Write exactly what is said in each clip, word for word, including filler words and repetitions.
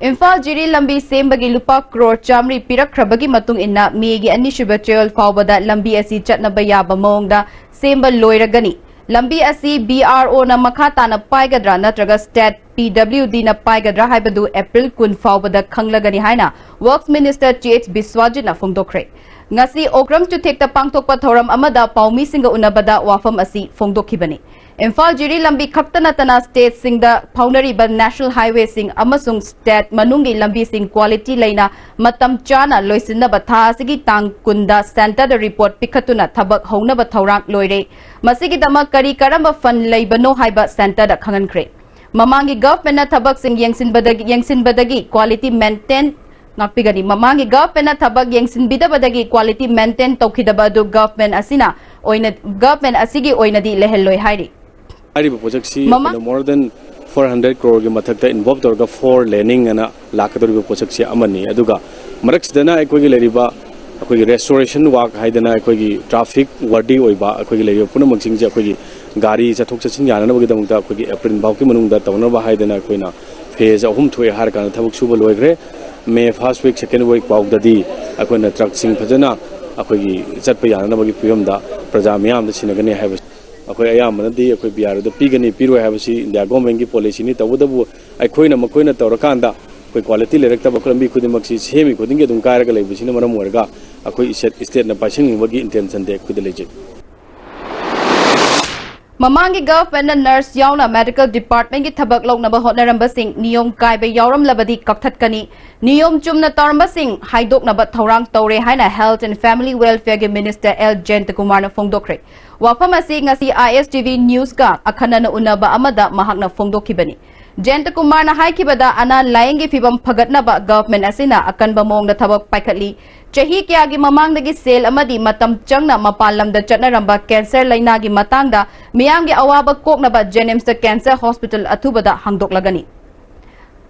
ꯏꯝꯐꯥꯜ ꯖꯤꯔꯤ ꯂꯝꯕꯤ ꯁꯦꯝꯕꯒꯤ ꯂꯨꯄꯥ ꯀ꯭ꯔꯣꯔ ꯆꯥꯃꯔꯤ ꯄꯤꯔꯛꯈ꯭ꯔꯕꯒꯤ ꯃꯇꯨꯡ ꯏꯟꯅ ꯃꯦꯒꯤ ꯑꯅꯤꯁꯨꯕ ꯆꯌꯣꯜ ꯐꯥꯎꯕꯗ ꯂꯝꯕꯤ ꯑꯁꯤ ꯆꯠꯅꯕ ꯌꯥꯕ ꯃꯑꯣꯡꯗ ꯁꯦꯝꯕ ꯂꯣꯏꯔꯒꯅꯤ꯫ ꯂꯝꯕꯤ ꯑꯁꯤ ꯕꯤ ꯑꯥꯔ ꯑꯣꯅ ꯃꯈꯥ ꯇꯥꯅ ꯄꯥꯏꯒꯗ꯭ꯔꯥ ꯅꯠꯇ꯭ꯔꯒ ꯁ꯭ꯇꯦꯠ ꯄꯤ ꯗꯕ꯭ꯂꯤꯎ ꯗꯤꯅ ꯄꯥꯏꯒꯗ꯭ꯔꯥ ꯍꯥꯏꯕꯗꯨ ꯑꯦꯄ꯭ꯔꯤꯜ ꯀꯨꯟ ꯐꯥꯎꯕꯗ ꯈꯪꯂꯒꯅꯤ ꯍꯥꯏꯅ ꯋꯔꯛꯁ ꯃꯤꯅꯤꯁꯇꯔ ꯇꯤ ꯑꯩꯆ ꯕꯤꯁ꯭ꯋꯥꯖꯤꯠꯅ ꯐꯣꯡꯗꯣꯛꯈ꯭ꯔꯦ꯫ ꯉꯁꯤ ꯑꯣꯀ꯭ꯔꯝ ꯆꯨꯊꯦꯛꯇ ꯄꯥꯡꯊꯣꯛꯄ ꯊꯧꯔꯝ ꯑꯃꯗ ꯄꯥꯎꯃꯤꯁꯤꯡꯒ ꯎꯅꯕꯗ ꯋꯥꯐꯝ ꯑꯁꯤ ꯐꯣꯡꯗꯣꯛꯈꯤꯕꯅꯤ꯫ ꯏꯝꯐꯥꯜ ꯖꯤꯔꯤ ꯂꯝꯕꯤ ꯈꯛꯇ ꯅꯠꯇꯅ ꯁ꯭ꯇꯦꯠꯁꯤꯡꯗ ꯐꯥꯎꯅꯔꯤꯕ ꯅꯦꯁꯅꯦꯜ ꯍꯥꯏꯋꯦꯁꯤꯡ ꯑꯃꯁꯨꯡ ꯁ꯭ꯇꯦꯠ ꯃꯅꯨꯡꯒꯤ ꯂꯝꯕꯤꯁꯤꯡ ꯀ꯭ꯋꯥꯂꯤꯇꯤ ꯂꯩꯅ ꯃꯇꯝ ꯆꯥꯅ ꯂꯣꯏꯁꯤꯟꯅꯕ ꯊꯥ ꯑꯁꯤꯒꯤ ꯇꯥꯡ ꯀꯨꯟꯗ ꯁꯦꯟꯇꯔꯗ ꯔꯤꯄꯣꯔꯠ ꯄꯤꯈꯠꯇꯨꯅ ꯊꯕꯛ ꯍꯧꯅꯕ ꯊꯧꯔꯥꯡ ꯂꯣꯏꯔꯦ꯫ ꯃꯁꯤꯒꯤꯗꯃꯛ ꯀꯔꯤ ꯀꯔꯝꯕ ꯐꯟ ꯂꯩꯕꯅꯣ ꯍꯥꯏꯕ ꯁꯦꯟꯇꯔꯗ ꯈꯪꯍꯟꯈ꯭ꯔꯦ꯫ ꯃꯃꯥꯡꯒꯤ ꯒꯚꯔꯟꯃꯦꯟꯠꯅ ꯊꯕꯛꯁꯤꯡ ꯌꯦꯡꯁꯤꯟꯕꯗꯒꯤ, ꯌꯦꯡꯁꯤꯟꯕꯗꯒꯤ ꯀ꯭ꯋꯥꯂꯤꯇꯤ ꯃꯦꯟꯇꯦꯟ ꯉꯥꯛꯄꯤꯒꯅꯤ꯫ ꯃꯃꯥꯡꯒꯤ ꯒꯚꯔꯟꯃꯦꯟꯠꯅ ꯊꯕꯛ ꯌꯦꯡꯁꯤꯟꯕꯤꯗꯕꯗꯒꯤ ꯀ꯭ꯋꯥꯂꯤꯇꯤ ꯃꯦꯟꯇꯦꯟ ꯇꯧꯈꯤꯗꯕ ꯑꯗꯨ ꯒꯚꯔꯟꯃꯦꯟꯠ ꯑꯁꯤꯅ ꯑꯣꯏꯅ, ꯒꯚꯔꯟꯃꯦꯟꯠ ꯑꯁꯤꯒꯤ ꯑꯣꯏꯅꯗꯤ ꯂꯩꯍꯜꯂꯣꯏ ꯍꯥꯏꯔꯤ꯫ ꯍꯥꯏꯔꯤꯕ ꯄ꯭ꯔꯣꯖꯦꯛꯁꯤ ꯃꯃꯥ- ꯑꯩꯈꯣꯏꯅ more than four hundred crore ꯒꯤ ꯃꯊꯛꯇ involve ꯇꯧꯔꯒ four laning ꯑꯅ ꯂꯥꯛꯀꯗꯧꯔꯤꯕ ꯄ꯭ꯔꯣꯖꯦꯛꯁꯤ ꯑꯃꯅꯤ꯫ ꯑꯗꯨꯒ ꯃꯔꯛꯁꯤꯗꯅ ꯑꯩꯈꯣꯏꯒꯤ ꯂꯩꯔꯤꯕ ꯑꯩꯈꯣꯏꯒꯤ restoration work ꯍꯥꯏꯗꯅ ꯑꯩꯈꯣꯏꯒꯤ traffic worthy ꯑꯣꯏꯕ ꯑꯩꯈꯣꯏꯒꯤ ꯂꯩꯔꯤꯕ ꯄꯨꯝꯅꯃꯛꯁꯤꯡꯁꯦ ꯑꯩꯈꯣꯏꯒꯤ ꯒꯥꯔꯤ ꯆꯠꯊꯣꯛ ꯆꯠꯁꯤꯟ ꯌꯥꯅꯅꯕꯒꯤꯗꯃꯛꯇ ꯑꯩꯈꯣꯏꯒꯤ ꯑꯦꯄ꯭ꯔꯤꯜ ꯐꯥꯎꯒꯤ ꯃꯅꯨꯡꯗ ꯇꯧꯅꯕ ꯍꯥꯏꯗꯅ ꯑꯩꯈꯣꯏꯅ phase ꯑꯍꯨꯝ ꯊꯣꯛꯑꯦ ꯍꯥꯏꯔꯀꯥꯟꯗ ꯊꯕꯛ ꯁꯨꯕ ꯂꯣꯏꯈ꯭ꯔꯦ꯫ ꯃꯦ first week, second week ꯐꯥꯎꯗꯗꯤ ꯑꯩꯈꯣꯏꯅ ꯇ꯭ꯔꯛꯁꯤꯡ ꯐꯖꯅ ꯑꯩꯈꯣꯏꯒꯤ ꯆꯠꯄ ꯌꯥꯅꯅꯕꯒꯤ ꯐꯤꯕꯝꯗ ꯄ꯭ꯔꯖꯥ ꯃꯤꯌꯥꯝꯗ ꯁꯤꯟꯅꯒꯅꯤ ꯍꯥꯏꯕꯁꯤ ꯑꯩꯈꯣꯏ ꯑꯌꯥꯝꯕꯅꯗꯤ ꯑꯩꯈꯣꯏ ꯕꯤ ꯑꯥꯔ ꯑꯣꯗ ꯄꯤꯒꯅꯤ, ꯄꯤꯔꯣꯏ ꯍꯥꯏꯕꯁꯤ ꯏꯟꯗꯤꯌꯥ ꯒꯣꯔꯃꯦꯟꯒꯤ ꯄꯣꯂꯤꯁꯤꯅꯤ꯫ ꯇꯧꯕꯇꯕꯨ ꯑꯩꯈꯣꯏꯅ ꯃꯈꯣꯏꯅ ꯇꯧꯔꯀꯥꯟꯗ ꯑꯩꯈꯣꯏ ꯀ꯭ꯋꯥꯂꯤꯇꯤ ꯂꯩꯔꯛꯇꯕ ꯂꯝꯕꯤ ꯈꯨꯗꯤꯡꯃꯛꯁꯤ ꯁꯦꯝꯃꯤ ꯈꯨꯗꯤꯡꯒꯤ ꯑꯗꯨꯝ ꯀꯥꯏꯔꯒ ꯂꯩꯕꯁꯤꯅ ꯃꯔꯝ ꯑꯣꯏꯔꯒ ꯑꯩꯈꯣꯏ ꯏꯁꯇꯦꯠ, ꯏꯁꯇꯦꯠꯅ ꯄꯥꯏꯁꯤꯟꯅꯤꯡꯕꯒꯤ ꯏꯟꯇꯦꯟꯁꯟꯗꯤ ꯑꯩꯈꯣꯏꯗ ꯂꯩꯖꯩ꯫ ꯃꯃꯥꯡꯒꯤ ꯒꯚꯔꯟꯃꯦꯟꯠꯅ ꯅꯔꯁ ꯌꯥꯎꯅ ꯃꯦꯗꯤꯀꯦꯜ ꯗꯤꯄꯥꯔꯠꯃꯦꯟꯠꯀꯤ ꯊꯕꯛ ꯂꯧꯅꯕ ꯍꯣꯠꯅꯔꯝꯕꯁꯤꯡ ꯅꯤꯌꯣꯝ ꯀꯥꯏꯕ ꯌꯥꯎꯔꯝꯂꯕꯗꯤ ꯀꯛꯊꯠꯀꯅꯤ꯫ ꯅꯤꯌꯣꯝ ꯆꯨꯝꯅ ꯇꯧꯔꯝꯕꯁꯤꯡ ꯍꯥꯏꯗꯣꯛꯅꯕ ꯊꯧꯔꯥꯡ ꯇꯧꯔꯦ ꯍꯥꯏꯅ Health and Family Welfare ꯒꯤ ꯃꯤꯅꯤꯁꯇꯔ ꯑꯦꯜ ꯖꯌꯟꯇꯀꯨꯃꯥꯔꯅ ꯐꯣꯡꯗꯣꯛꯈ꯭ꯔꯦ꯫ ꯋꯥꯐꯝ ꯑꯁꯤ ꯉꯁꯤ ꯑꯥꯏ ꯑꯦꯁ ꯇꯤ ꯚꯤ ꯅ꯭ꯌꯨꯁꯀ ꯑꯈꯟꯅꯅ ꯎꯅꯕ ꯑꯃꯗ ꯃꯍꯥꯛꯅ ꯐꯣꯡꯗꯣꯛꯈꯤꯕꯅꯤ꯫ ꯖꯌꯟꯇꯀꯨꯃꯥꯔꯅ ꯍꯥꯏꯈꯤꯕꯗ ꯑꯅꯥ ꯂꯥꯌꯦꯡꯒꯤ ꯐꯤꯕꯝ ꯐꯒꯠꯅꯕ ꯒꯚꯔꯟꯃꯦꯟꯠ ꯑꯁꯤꯅ ꯑꯀꯟꯕ ꯃꯑꯣꯡꯗ ꯊꯕꯛ ꯄꯥꯏꯈꯠꯂꯤ꯫ ꯆꯍꯤ ꯀꯌꯥꯒꯤ ꯃꯃꯥꯡꯗꯒꯤ ꯁꯦꯜ ꯑꯃꯗꯤ ꯃꯇꯝ ꯆꯪꯅ ꯃꯄꯥꯟ ꯂꯝꯗ ꯆꯠꯅꯔꯝꯕ ꯀꯦꯟꯁꯔ ꯂꯩꯅꯥꯒꯤ ꯃꯇꯥꯡꯗ ꯃꯤꯌꯥꯝꯒꯤ ꯑꯋꯥꯕ ꯀꯣꯛꯅꯕ ꯖꯦꯅꯤꯝꯁꯇ ꯀꯦꯟꯁꯔ ꯍꯣꯁꯄꯤꯇꯥꯜ ꯑꯊꯨꯕꯗ ꯍꯥꯡꯗꯣꯛꯂꯒꯅꯤ꯫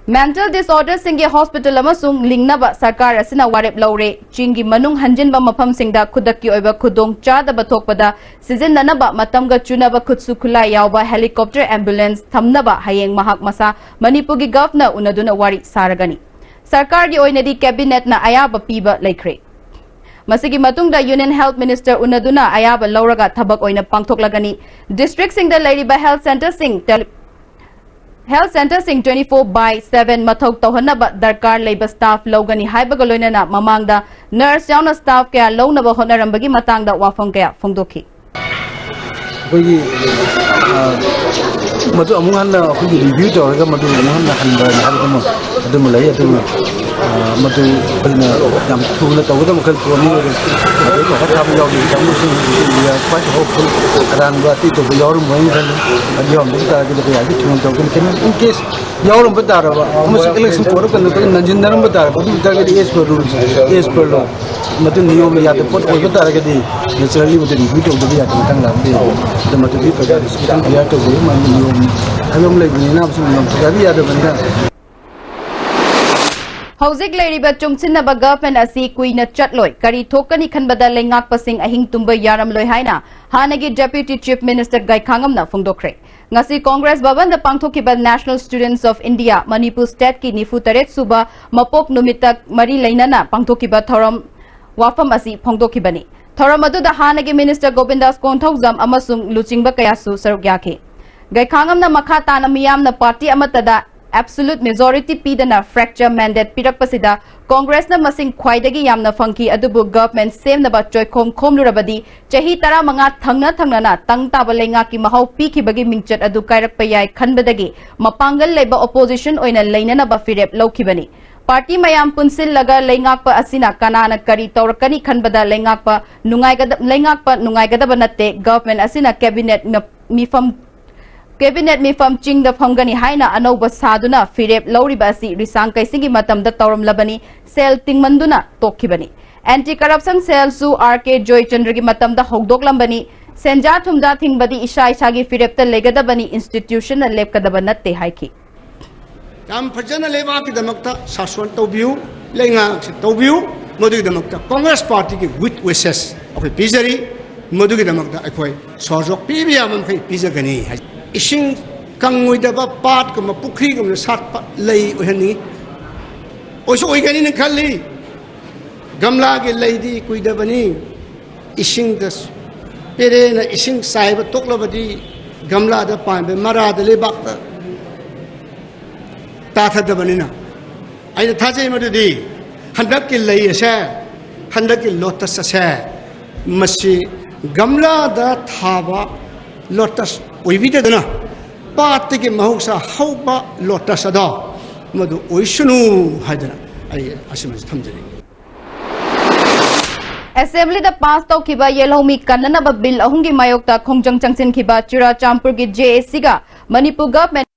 Mental disorderꯁꯤꯡꯒꯤ hospital ꯑꯃꯁꯨꯡ ꯂꯤꯡꯅꯕ ꯁꯔꯀꯥꯔ ꯑꯁꯤꯅ ꯋꯥꯔꯦꯞ ꯂꯧꯔꯦ꯫ ꯆꯤꯡꯒꯤ ꯃꯅꯨꯡ ꯍꯟꯖꯤꯟꯕ ꯃꯐꯝꯁꯤꯡꯗ ꯈꯨꯗꯛꯀꯤ ꯑꯣꯏꯕ ꯈꯨꯗꯣꯡ ꯆꯥꯗꯕ ꯊꯣꯛꯄꯗ ꯁꯤꯖꯤꯟꯅꯅꯕ ꯃꯇꯝꯒ ꯆꯨꯅꯕ ꯈꯨꯠꯁꯨ ꯈꯨꯠꯂꯥꯏ ꯌꯥꯎꯕ helicopter ambulance ꯊꯝꯅꯕ ꯍꯌꯦꯡ ꯃꯍꯥꯛ ꯃꯁꯥ ꯃꯅꯤꯄꯨꯔꯒꯤ Governorꯅ ꯎꯅꯗꯨꯅ ꯋꯥꯔꯤ ꯁꯥꯔꯒꯅꯤ꯫ ꯁꯔꯀꯥꯔꯒꯤ ꯑꯣꯏꯅꯗꯤ Cabinetꯅ ꯑꯌꯥꯕ ꯄꯤꯕ ꯂꯩꯈ꯭ꯔꯦ꯫ ꯃꯁꯤꯒꯤ ꯃꯇꯨꯡꯗ Union Health Minister ꯎꯅꯗꯨꯅ ꯑꯌꯥꯕ ꯂꯧꯔꯒ ꯊꯕꯛ ꯑꯣꯏꯅ ꯄꯥꯡꯊꯣꯛꯂꯒꯅꯤ꯫ Districtꯁꯤꯡꯗ ꯂꯩꯔꯤꯕ health centreꯁꯤꯡ, tele-, health centreꯁꯤꯡ twenty four by seven ꯃꯊꯧ ꯇꯧꯍꯟꯅꯕ ꯗꯔꯀꯥꯔ ꯂꯩꯕ staff ꯂꯧꯒꯅꯤ ꯍꯥꯏꯕꯒ ꯂꯣꯏꯅꯅ ꯃꯃꯥꯡꯗ nurse ꯌꯥꯎꯅ staff ꯀꯌꯥ ꯂꯧꯅꯕ ꯍꯣꯠꯅꯔꯝꯕꯒꯤ ꯃꯇꯥꯡꯗ ꯋꯥꯐꯝ ꯀꯌꯥ ꯐꯣꯡꯗꯣꯛꯈꯤ꯫ ꯑꯩꯈꯣꯏꯒꯤ, ꯑ, ꯃꯗꯨ ꯑꯃꯨꯛ ꯍꯟꯅ ꯑꯩꯈꯣꯏꯒꯤ review ꯇꯧꯔꯒ ꯃꯗꯨ ꯑꯃꯨꯛ ꯍꯟꯅ ꯍꯟꯕ ꯍꯥꯏꯕꯗꯨꯃ ꯑꯗꯨꯃ ꯂꯩ꯫ ꯑꯗꯨꯅ, ꯑ, ꯃꯗꯨ ꯑꯩꯈꯣꯏꯅ ꯌꯥꯝ ꯊꯨꯅ ꯇꯧꯒꯗꯕ ꯃꯈꯜ ꯄꯣꯠꯅꯤ꯫ ꯑꯗꯨ ꯃꯗꯨ ꯄꯩꯁꯥ ꯊꯥꯕ ꯌꯥꯎꯗꯕ ꯀꯥꯡꯕꯨꯁꯤꯡ, we are quite hopeful꯫ ꯑꯔꯥꯟꯕ ꯑꯇꯩ ꯇꯧꯕ ꯌꯥꯎꯔꯝꯃꯣꯏꯅ ꯈꯜꯂꯤ꯫ ꯑꯗꯨ ꯌꯥꯎꯔꯝꯗꯕ ꯇꯥꯔꯒꯗꯤ ꯑꯩꯈꯣꯏ ꯌꯥꯔꯤꯈꯩ ꯊꯨꯅ ꯇꯧꯒꯅꯤ꯫ ꯀꯩꯅꯣ, in case ꯌꯥꯎꯔꯝꯕ ꯇꯥꯔꯕ ꯑꯃꯁꯨꯡ election ꯀꯣꯔꯠ ꯀꯩꯅꯣ ꯅꯟꯁꯤꯟꯅꯔꯝꯕ ꯇꯥꯔꯕ, ꯑꯗꯨ ꯑꯣꯏꯇꯥꯔꯒꯗꯤ as per rules, as per law, ꯃꯗꯨ ꯅꯤꯌꯣꯝ ꯌꯥꯗꯕ ꯄꯣꯠ ꯑꯣꯏꯕ ꯇꯥꯔꯒꯗꯤ naturally ꯃꯗꯨ review ꯇꯧꯗꯕ ꯌꯥꯗꯦ ꯃꯇꯥꯡ ꯂꯥꯛꯑꯒꯗꯤ꯫ ꯑꯗꯨ ꯃꯗꯨꯗꯤ ꯄ꯭ꯔꯖꯥꯗꯁꯨ ꯈꯤꯇꯪ clear ꯇꯧꯕꯤꯌꯨ꯫ ꯃꯔꯝꯗꯤ ꯅꯤꯌꯣꯝ ꯍꯥꯏꯕ ꯑꯃ ꯂꯩꯕꯅꯤꯅ ꯑꯃꯁꯨꯡ ꯅꯤꯌꯣꯝ ꯊꯨꯒꯥꯏꯕ ꯌꯥꯗꯕꯅꯤꯅ꯫ ꯍꯧꯖꯤꯛ ꯂꯩꯔꯤꯕ ꯆꯨꯡꯁꯤꯟꯅꯕ government ꯑꯁꯤ ꯀꯨꯏꯅ ꯆꯠꯂꯣꯏ꯫ ꯀꯔꯤ ꯊꯣꯛꯀꯅꯤ ꯈꯟꯕꯗ ꯂꯩꯉꯥꯛꯄꯁꯤꯡ ꯑꯍꯤꯡ ꯇꯨꯝꯕ ꯌꯥꯔꯝꯂꯣꯏ ꯍꯥꯏꯅ ꯍꯥꯟꯅꯒꯤ Deputy Chief Minister ꯒꯥꯏꯈꯥꯉꯝꯅ ꯐꯣꯡꯗꯣꯛꯈ꯭ꯔꯦ꯫ ꯉꯁꯤ Congress ꯚꯕꯟꯗ ꯄꯥꯡꯊꯣꯛꯈꯤꯕ National Students of India Manipur stateꯀꯤ ꯅꯤꯐꯨ ꯇꯔꯦꯠ ꯁꯨꯕ ꯃꯄꯣꯛ ꯅꯨꯃꯤꯠꯇ ꯃꯔꯤ ꯂꯩꯅꯅ ꯄꯥꯡꯊꯣꯛꯈꯤꯕ ꯊꯧꯔꯝ ꯋꯥꯐꯝ ꯑꯁꯤ ꯐꯣꯡꯗꯣꯛꯈꯤꯕꯅꯤ꯫ ꯊꯧꯔꯝ ꯑꯗꯨꯗ ꯍꯥꯟꯅꯒꯤ Minister ꯒꯣꯕꯤꯟꯗꯥꯁ ꯀꯣꯟꯊꯧꯖꯝ ꯑꯃꯁꯨꯡ ꯂꯨꯆꯤꯡꯕ ꯀꯌꯥꯁꯨ ꯁꯔꯨꯛ ꯌꯥꯈꯤ꯫ ꯒꯥꯏꯈꯥꯉꯝꯅ ꯃꯈꯥ ꯇꯥꯅ ꯃꯤꯌꯥꯝꯅ party ꯑꯃꯠꯇꯗ absolute majority ꯄꯤꯗꯅ fracture mandate ꯄꯤꯔꯛꯄꯁꯤꯗ Congressꯅ ꯃꯁꯤꯡ ꯈ꯭ꯋꯥꯏꯗꯒꯤ ꯌꯥꯝꯅ ꯐꯪꯈꯤ, ꯑꯗꯨꯕꯨ government ꯁꯦꯝꯅꯕ ꯆꯣꯏꯈꯣꯝ ꯈꯣꯝꯂꯨꯔꯕꯗꯤ ꯆꯍꯤ ꯇꯔꯥꯃꯉꯥ ꯊꯪꯅ ꯊꯪꯅꯅ ꯇꯪ ꯇꯥꯕ ꯂꯩꯉꯥꯛꯀꯤ ꯃꯍꯥꯎ ꯄꯤꯈꯤꯕꯒꯤ ꯃꯤꯡꯆꯠ ꯑꯗꯨ ꯀꯥꯏꯔꯛꯄ ꯌꯥꯏ ꯈꯟꯕꯗꯒꯤ ꯃꯄꯥꯡꯒꯜ ꯂꯩꯕ opposition ꯑꯣꯏꯅ ꯂꯩꯅꯅꯕ ꯐꯤꯔꯦꯞ ꯂꯧꯈꯤꯕꯅꯤ꯫ Party ꯃꯌꯥꯝ ꯄꯨꯟꯁꯤꯜꯂꯒ ꯂꯩꯉꯥꯛꯄ ꯑꯁꯤꯅ ꯀꯅꯥꯅ ꯀꯔꯤ ꯇꯧꯔꯛꯀꯅꯤ ꯈꯟꯕꯗ ꯂꯩꯉꯥꯛꯄ ꯅꯨꯡꯉꯥꯏꯒꯗ-, ꯂꯩꯉꯥꯛꯄ ꯅꯨꯡꯉꯥꯏꯒꯗꯕ ꯅꯠꯇꯦ꯫ Government ꯑꯁꯤꯅ cabinet ꯃ-, ꯃꯤꯐꯝ Cabinet ꯃꯤꯐꯝ ꯆꯤꯡꯗ ꯐꯝꯒꯅꯤ ꯍꯥꯏꯅ ꯑꯅꯧꯕ ꯁꯥꯗꯨꯅ ꯐꯤꯔꯦꯞ ꯂꯧꯔꯤꯕ ꯑꯁꯤ ꯔꯤꯁꯥꯡ ꯀꯩꯁꯤꯡꯒꯤ ꯃꯇꯝꯗ ꯇꯧꯔꯝꯂꯕꯅꯤ, ꯁꯦꯜ ꯇꯤꯡꯃꯟꯗꯨꯅ ꯇꯣꯛꯈꯤꯕꯅꯤ꯫ Anti Corruption Cellꯁꯨ R K ꯖꯣꯏꯆꯟꯗ꯭ꯔꯒꯤ ꯃꯇꯝꯗ ꯍꯧꯗꯣꯛꯂꯝꯕꯅꯤ꯫ ꯁꯦꯟꯖꯥ ꯊꯨꯝꯖꯥ ꯊꯤꯡꯕꯗꯤ ꯏꯁꯥ ꯏꯁꯥꯒꯤ ꯐꯤꯔꯦꯞꯇ ꯂꯩꯒꯗꯕꯅꯤ, institutionꯅ ꯂꯦꯞꯀꯗꯕ ꯅꯠꯇꯦ ꯍꯥꯏꯈꯤ꯫ ꯌꯥꯝ ꯐꯖꯅ ꯂꯩꯕꯥꯛꯀꯤꯗꯃꯛꯇ ꯁꯥꯁꯣꯟ ꯇꯧꯕꯤꯌꯨ, ꯂꯩꯉꯥꯛꯁꯤ ꯇꯧꯕꯤꯌꯨ꯫ ꯃꯗꯨꯒꯤꯗꯃꯛꯇ Congress Party ꯒꯤ with wishes ꯑꯩꯈꯣꯏ ꯄꯤꯖꯔꯤ꯫ ꯃꯗꯨꯒꯤꯗꯃꯛꯇ ꯑꯩꯈꯣꯏ ꯁꯍꯌꯣꯒ ꯄꯤꯕ ꯌꯥꯕ ꯃꯈꯩ ꯄꯤꯖꯒꯅꯤ ꯍꯥꯏ꯫ ꯏꯁꯤꯡ ꯀꯪꯉꯣꯏꯗꯕ ꯄꯥꯠꯀꯨꯝꯕ, ꯄꯨꯈ꯭ꯔꯤꯒꯨꯝꯕꯗ ꯁꯥꯠꯄ ꯂꯩ ꯑꯣꯏꯍꯟꯅꯤꯡꯉꯤ꯫ ꯑꯣꯏꯁꯨ ꯑꯣꯏꯒꯅꯤꯅ ꯈꯜꯂꯤ꯫ ꯒꯝꯂꯥꯒꯤ ꯂꯩꯗꯤ ꯀꯨꯏꯗꯕꯅꯤ꯫ ꯏꯁꯤꯡꯗ, ꯄꯦꯔꯦꯅ ꯏꯁꯤꯡ ꯆꯥꯏꯕ ꯇꯣꯛꯂꯕꯗꯤ ꯒꯝꯂꯥꯗ ꯄꯥꯟꯕ, ꯃꯔꯥꯗ, ꯂꯩꯕꯥꯛꯇ ꯇꯥꯊꯗꯕꯅꯤꯅ꯫ ꯑꯩꯅ ꯊꯥꯖꯩ ꯃꯗꯨꯗꯤ ꯍꯟꯗꯛꯀꯤ ꯂꯩ ꯑꯁꯦ, ꯍꯟꯗꯛꯀꯤ lotus ꯑꯁꯦ, ꯃꯁꯤ ꯒꯝꯂꯥꯗ ꯊꯥꯕ lotus ꯑꯣꯏꯕꯤꯗꯗꯅ, ꯄꯥꯠꯇꯒꯤ ꯃꯍꯧꯁꯥ ꯍꯧꯕ lotus ꯑꯗꯣ ꯃꯗꯨ ꯑꯣꯏꯁꯅꯨ ꯍꯥꯏꯗꯅ ꯑꯩ ꯑꯁꯤꯃꯁꯨ ꯊꯝꯖꯅꯤꯡꯏ꯫ ꯑꯦꯁꯦꯝꯕ꯭ꯂꯤꯗ ꯄꯥꯁ ꯇꯧꯈꯤꯕ ꯌꯦꯜꯍꯧꯃꯤ ꯀꯟꯅꯅꯕ ꯕꯤꯜ ꯑꯍꯨꯝꯒꯤ ꯃꯥꯌꯣꯛꯇ ꯈꯣꯡꯖꯪ ꯆꯪꯁꯤꯟꯈꯤꯕ ꯆꯨꯔꯥꯆꯥꯟꯄꯨꯔꯒꯤ ꯖꯦ ꯑꯦ ꯁꯤꯒ ꯃꯅꯤꯄꯨꯔ ꯒꯚꯔꯟꯃꯦꯟꯠ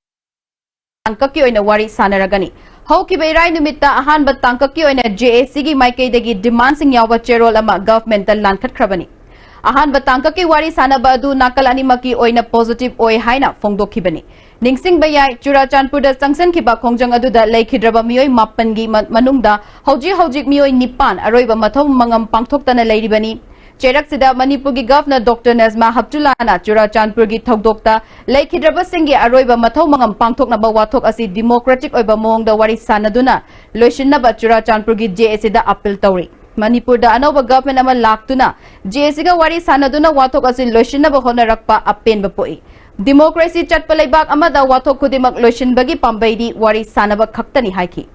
ꯇꯥꯡꯀꯛꯀꯤ ꯑꯣꯏꯅ ꯋꯥꯔꯤ ꯁꯥꯟꯅꯔꯒꯅꯤ꯫ ꯍꯧꯈꯤꯕ ꯏꯔꯥꯏ ꯅꯨꯃꯤꯠꯇ ꯑꯍꯥꯟꯕ ꯇꯥꯡꯀꯛꯀꯤ ꯑꯣꯏꯅ ꯖꯦ ꯑꯦ ꯁꯤꯒꯤ ꯃꯥꯏꯀꯩꯗꯒꯤ ꯗꯤꯃꯥꯟꯁꯤꯡ ꯌꯥꯎꯕ ꯆꯦꯔꯣꯜ ꯑꯃ ꯒꯚꯔꯟꯃꯦꯟꯠꯇ ꯂꯥꯟꯈꯠꯈ꯭ꯔꯕꯅꯤ꯫ ꯑꯍꯥꯟꯕ ꯇꯥꯡꯀꯛꯀꯤ ꯋꯥꯔꯤ ꯁꯥꯟꯅꯕ ꯑꯗꯨ ꯅꯥꯀꯜ ꯑꯅꯤꯃꯛꯀꯤ ꯑꯣꯏꯅ ꯄꯣꯖꯤꯇꯤꯚ ꯑꯣꯏ ꯍꯥꯏꯅ ꯐꯣꯡꯗꯣꯛꯈꯤꯕꯅꯤ꯫ ꯅꯤꯡꯁꯤꯡꯕ ꯌꯥꯏ, ꯆꯨꯔꯥꯆꯥꯟꯄꯨꯔꯗ ꯆꯪꯁꯤꯟꯈꯤꯕ ꯈꯣꯡꯖꯪ ꯑꯗꯨꯗ ꯂꯩꯈꯤꯗ꯭ꯔꯕ ꯃꯤꯑꯣꯏ ꯃꯥꯄꯟꯒꯤ ꯃ-, ꯃꯅꯨꯡꯗ ꯍꯧꯖꯤꯛ ꯍꯧꯖꯤꯛ ꯃꯤꯑꯣꯏ ꯅꯤꯄꯥꯟ ꯑꯔꯣꯏꯕ ꯃꯊꯧ ꯃꯉꯝ ꯄꯥꯡꯊꯣꯛꯇꯅ ꯂꯩꯔꯤꯕꯅꯤ꯫ ꯆꯩꯔꯛꯁꯤꯗ ꯃꯅꯤꯄꯨꯔꯒꯤ ꯒꯚꯔꯅꯔ ꯗꯣꯛꯇꯔ ꯅꯖꯃꯥ ꯍꯞꯇꯨꯜꯂꯥꯅ ꯆꯨꯔꯥꯆꯥꯟꯄꯨꯔꯒꯤ ꯊꯧꯗꯣꯛꯇ ꯂꯩꯈꯤꯗ꯭ꯔꯕꯁꯤꯡꯒꯤ ꯑꯔꯣꯏꯕ ꯃꯊꯧ ꯃꯉꯝ ꯄꯥꯡꯊꯣꯛꯅꯕ ꯋꯥꯊꯣꯛ ꯑꯁꯤ ꯗꯤꯃꯣꯀ꯭ꯔꯦꯇꯤꯛ ꯑꯣꯏꯕ ꯃꯑꯣꯡꯗ ꯋꯥꯔꯤ ꯁꯥꯟꯅꯗꯨꯅ ꯂꯣꯏꯁꯤꯟꯅꯕ ꯆꯨꯔꯥꯆꯥꯟꯄꯨꯔꯒꯤ ꯖꯦ ꯑꯦ ꯁꯤꯗ ꯑꯄꯤꯜ ꯇꯧꯔꯤ꯫ ꯃꯅꯤꯄꯨꯔꯗ ꯑꯅꯧꯕ ꯒꯚꯔꯟꯃꯦꯟꯠ ꯑꯃ ꯂꯥꯛꯇꯨꯅ ꯖꯦ ꯑꯦ ꯁꯤꯒ ꯋꯥꯔꯤ ꯁꯥꯟꯅꯗꯨꯅ ꯋꯥꯊꯣꯛ ꯑꯁꯤ ꯂꯣꯏꯁꯤꯟꯅꯕ ꯍꯣꯠꯅꯔꯛꯄ ꯑꯄꯦꯟꯕ ꯄꯣꯛꯏ꯫ ꯗꯤꯃꯣꯀ꯭ꯔꯦꯁꯤ ꯆꯠꯄ ꯂꯩꯕꯥꯛ ꯑꯃꯗ ꯋꯥꯊꯣꯛ ꯈꯨꯗꯤꯡꯃꯛ ꯂꯣꯏꯁꯤꯟꯕꯒꯤ ꯄꯥꯝꯕꯩꯗꯤ ꯋꯥꯔꯤ ꯁꯥꯟꯅꯕ ꯈꯛꯇꯅꯤ ꯍꯥꯏꯈꯤ꯫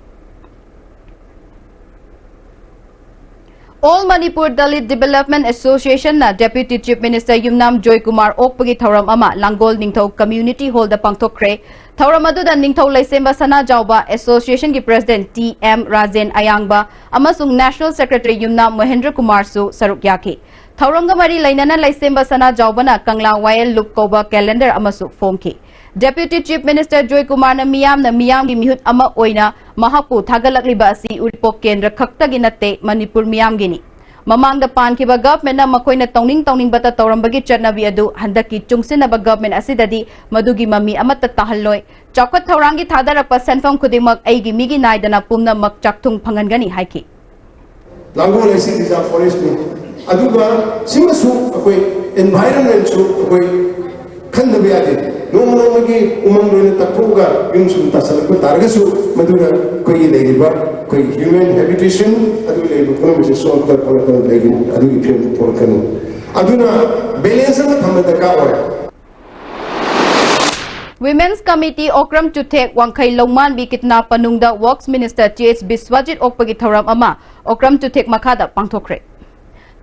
All Manipur Dalit Development Association ꯅ Deputy Chief Minister ꯌꯨꯝꯅꯥꯝ ꯖꯣꯏꯀꯨꯃꯥꯔ ꯑꯣꯛꯄꯒꯤ ꯊꯧꯔꯝ ꯑꯃ ꯂꯥꯡꯒꯣꯜ ꯅꯤꯡꯊꯧ Community Hall ꯗ ꯄꯥꯡꯊꯣꯛꯈ꯭ꯔꯦ꯫ ꯊꯧꯔꯝ ꯑꯗꯨꯗ ꯅꯤꯡꯊꯧ ꯂꯩꯁꯦꯝꯕ ꯁꯅꯥꯖꯥꯎꯕ, Association ꯒꯤ President ꯇꯤ ꯑꯦꯝ ꯔꯥꯖꯦꯟ ꯑꯌꯥꯡꯕ ꯑꯃꯁꯨꯡ National Secretary ꯌꯨꯝꯅꯥꯝ ꯃꯣꯍꯦꯟꯗ꯭ꯔ ꯀꯨꯃꯥꯔꯁꯨ ꯁꯔꯨꯛ ꯌꯥꯈꯤ꯫ ꯊꯧꯔꯝꯒ ꯃꯔꯤ ꯂꯩꯅꯅ ꯂꯩꯁꯦꯝꯕ ꯁꯅꯥꯖꯥꯎꯕꯅ ꯀꯪꯂꯥ ꯋꯥꯌꯦꯜ ꯂꯨꯞ ꯀꯧꯕ calendar ꯑꯃꯁꯨ ꯐꯣꯡꯈꯤ꯫ Deputy Chief Minister ꯖꯣꯏꯀꯨꯃꯥꯔꯅ ꯃꯤꯌꯥꯝꯅ ꯃꯤꯌꯥꯝꯒꯤ ꯃꯤꯍꯨꯠ ꯑꯃ ꯑꯣꯏꯅ ꯃꯍꯥꯛꯄꯨ ꯊꯥꯒꯠꯂꯛꯂꯤꯕ ꯑꯁꯤ ꯎꯔꯤꯄꯣꯛ ꯀꯦꯟꯗ꯭ꯔ ꯈꯛꯇꯒꯤ ꯅꯠꯇꯦ, ꯃꯅꯤꯄꯨꯔ ꯃꯤꯌꯥꯝꯒꯤꯅꯤ꯫ ꯃꯃꯥꯡꯗ ꯄꯥꯟꯈꯤꯕ governmentꯅ ꯃꯈꯣꯏꯅ ꯇꯧꯅꯤꯡ ꯇꯧꯅꯤꯡꯕꯇ ꯇꯧꯔꯝꯕꯒꯤ ꯆꯠꯅꯕꯤ ꯑꯗꯨ ꯍꯟꯗꯛꯀꯤ ꯆꯨꯡꯁꯤꯟꯅꯕ government ꯑꯁꯤꯗꯗꯤ ꯃꯗꯨꯒꯤ ꯃꯃꯤ ꯑꯃꯠꯇ ꯇꯥꯍꯜꯂꯣꯏ꯫ ꯆꯥꯎꯈꯠ ꯊꯧꯔꯥꯡꯒꯤ ꯊꯥꯗꯔꯛꯄ ꯁꯦꯟꯐꯝ ꯈꯨꯗꯤꯡꯃꯛ ꯑꯩꯒꯤ ꯃꯤꯒꯤ ꯅꯥꯏꯗꯅ ꯄꯨꯝꯅꯃꯛ ꯆꯥꯛꯊꯨꯡ ꯐꯪꯍꯟꯒꯅꯤ ꯍꯥꯏꯈꯤ꯫ ꯂꯥꯡꯒꯣꯜ ꯑꯁꯤ reserve forestꯅꯤ꯫ ꯑꯗꯨꯒ ꯁꯤꯃꯁꯨ ꯑꯩꯈꯣꯏ environmentꯁꯨ ꯑꯩꯈꯣꯏ ꯈꯟꯗꯕ ꯌꯥꯗꯦ꯫ ꯅꯣꯡꯃ ꯅꯣꯡꯃꯒꯤ ꯎꯃꯪ ꯂꯣꯏꯅ ꯇꯥꯊꯣꯛꯑꯒ ꯌꯨꯝ ꯁꯨꯝ ꯇꯥꯁꯜꯂꯛꯄ ꯇꯥꯔꯒꯁꯨ ꯃꯗꯨꯅ ꯑꯩꯈꯣꯏꯒꯤ ꯂꯩꯔꯤꯕ ꯑꯩꯈꯣꯏ human habitation, ꯑꯗꯨ ꯂꯩꯔꯤꯕ ꯄꯨꯝꯅꯃꯛꯁꯦ ꯁꯣꯛꯇ ꯈꯣꯠꯂꯛꯇꯅ ꯂꯩꯒꯅꯤ, ꯑꯗꯨꯒꯤ ꯐꯤꯕꯝꯗ ꯊꯣꯛꯂꯛꯀꯅꯤ꯫ ꯑꯗꯨꯅ balance ꯑꯃ ꯊꯝꯕ ꯗꯔꯀꯥꯔ ꯑꯣꯏ꯫ Women's Committee ꯑꯣꯀ꯭ꯔꯝ ꯆꯨꯊꯦꯛ ꯋꯥꯡꯈꯩ ꯂꯧꯃꯥꯟꯕꯤ ꯀꯤꯠꯅꯥ ꯄꯅꯨꯡꯗ Works Minister ꯇꯤ ꯑꯩꯆ ꯕꯤꯁ꯭ꯋꯥꯖꯤꯠ ꯑꯣꯛꯄꯒꯤ ꯊꯧꯔꯝ ꯑꯃ ꯑꯣꯀ꯭ꯔꯝ ꯆꯨꯊꯦꯛ ꯃꯈꯥꯗ ꯄꯥꯡꯊꯣꯛꯈ꯭ꯔꯦ꯫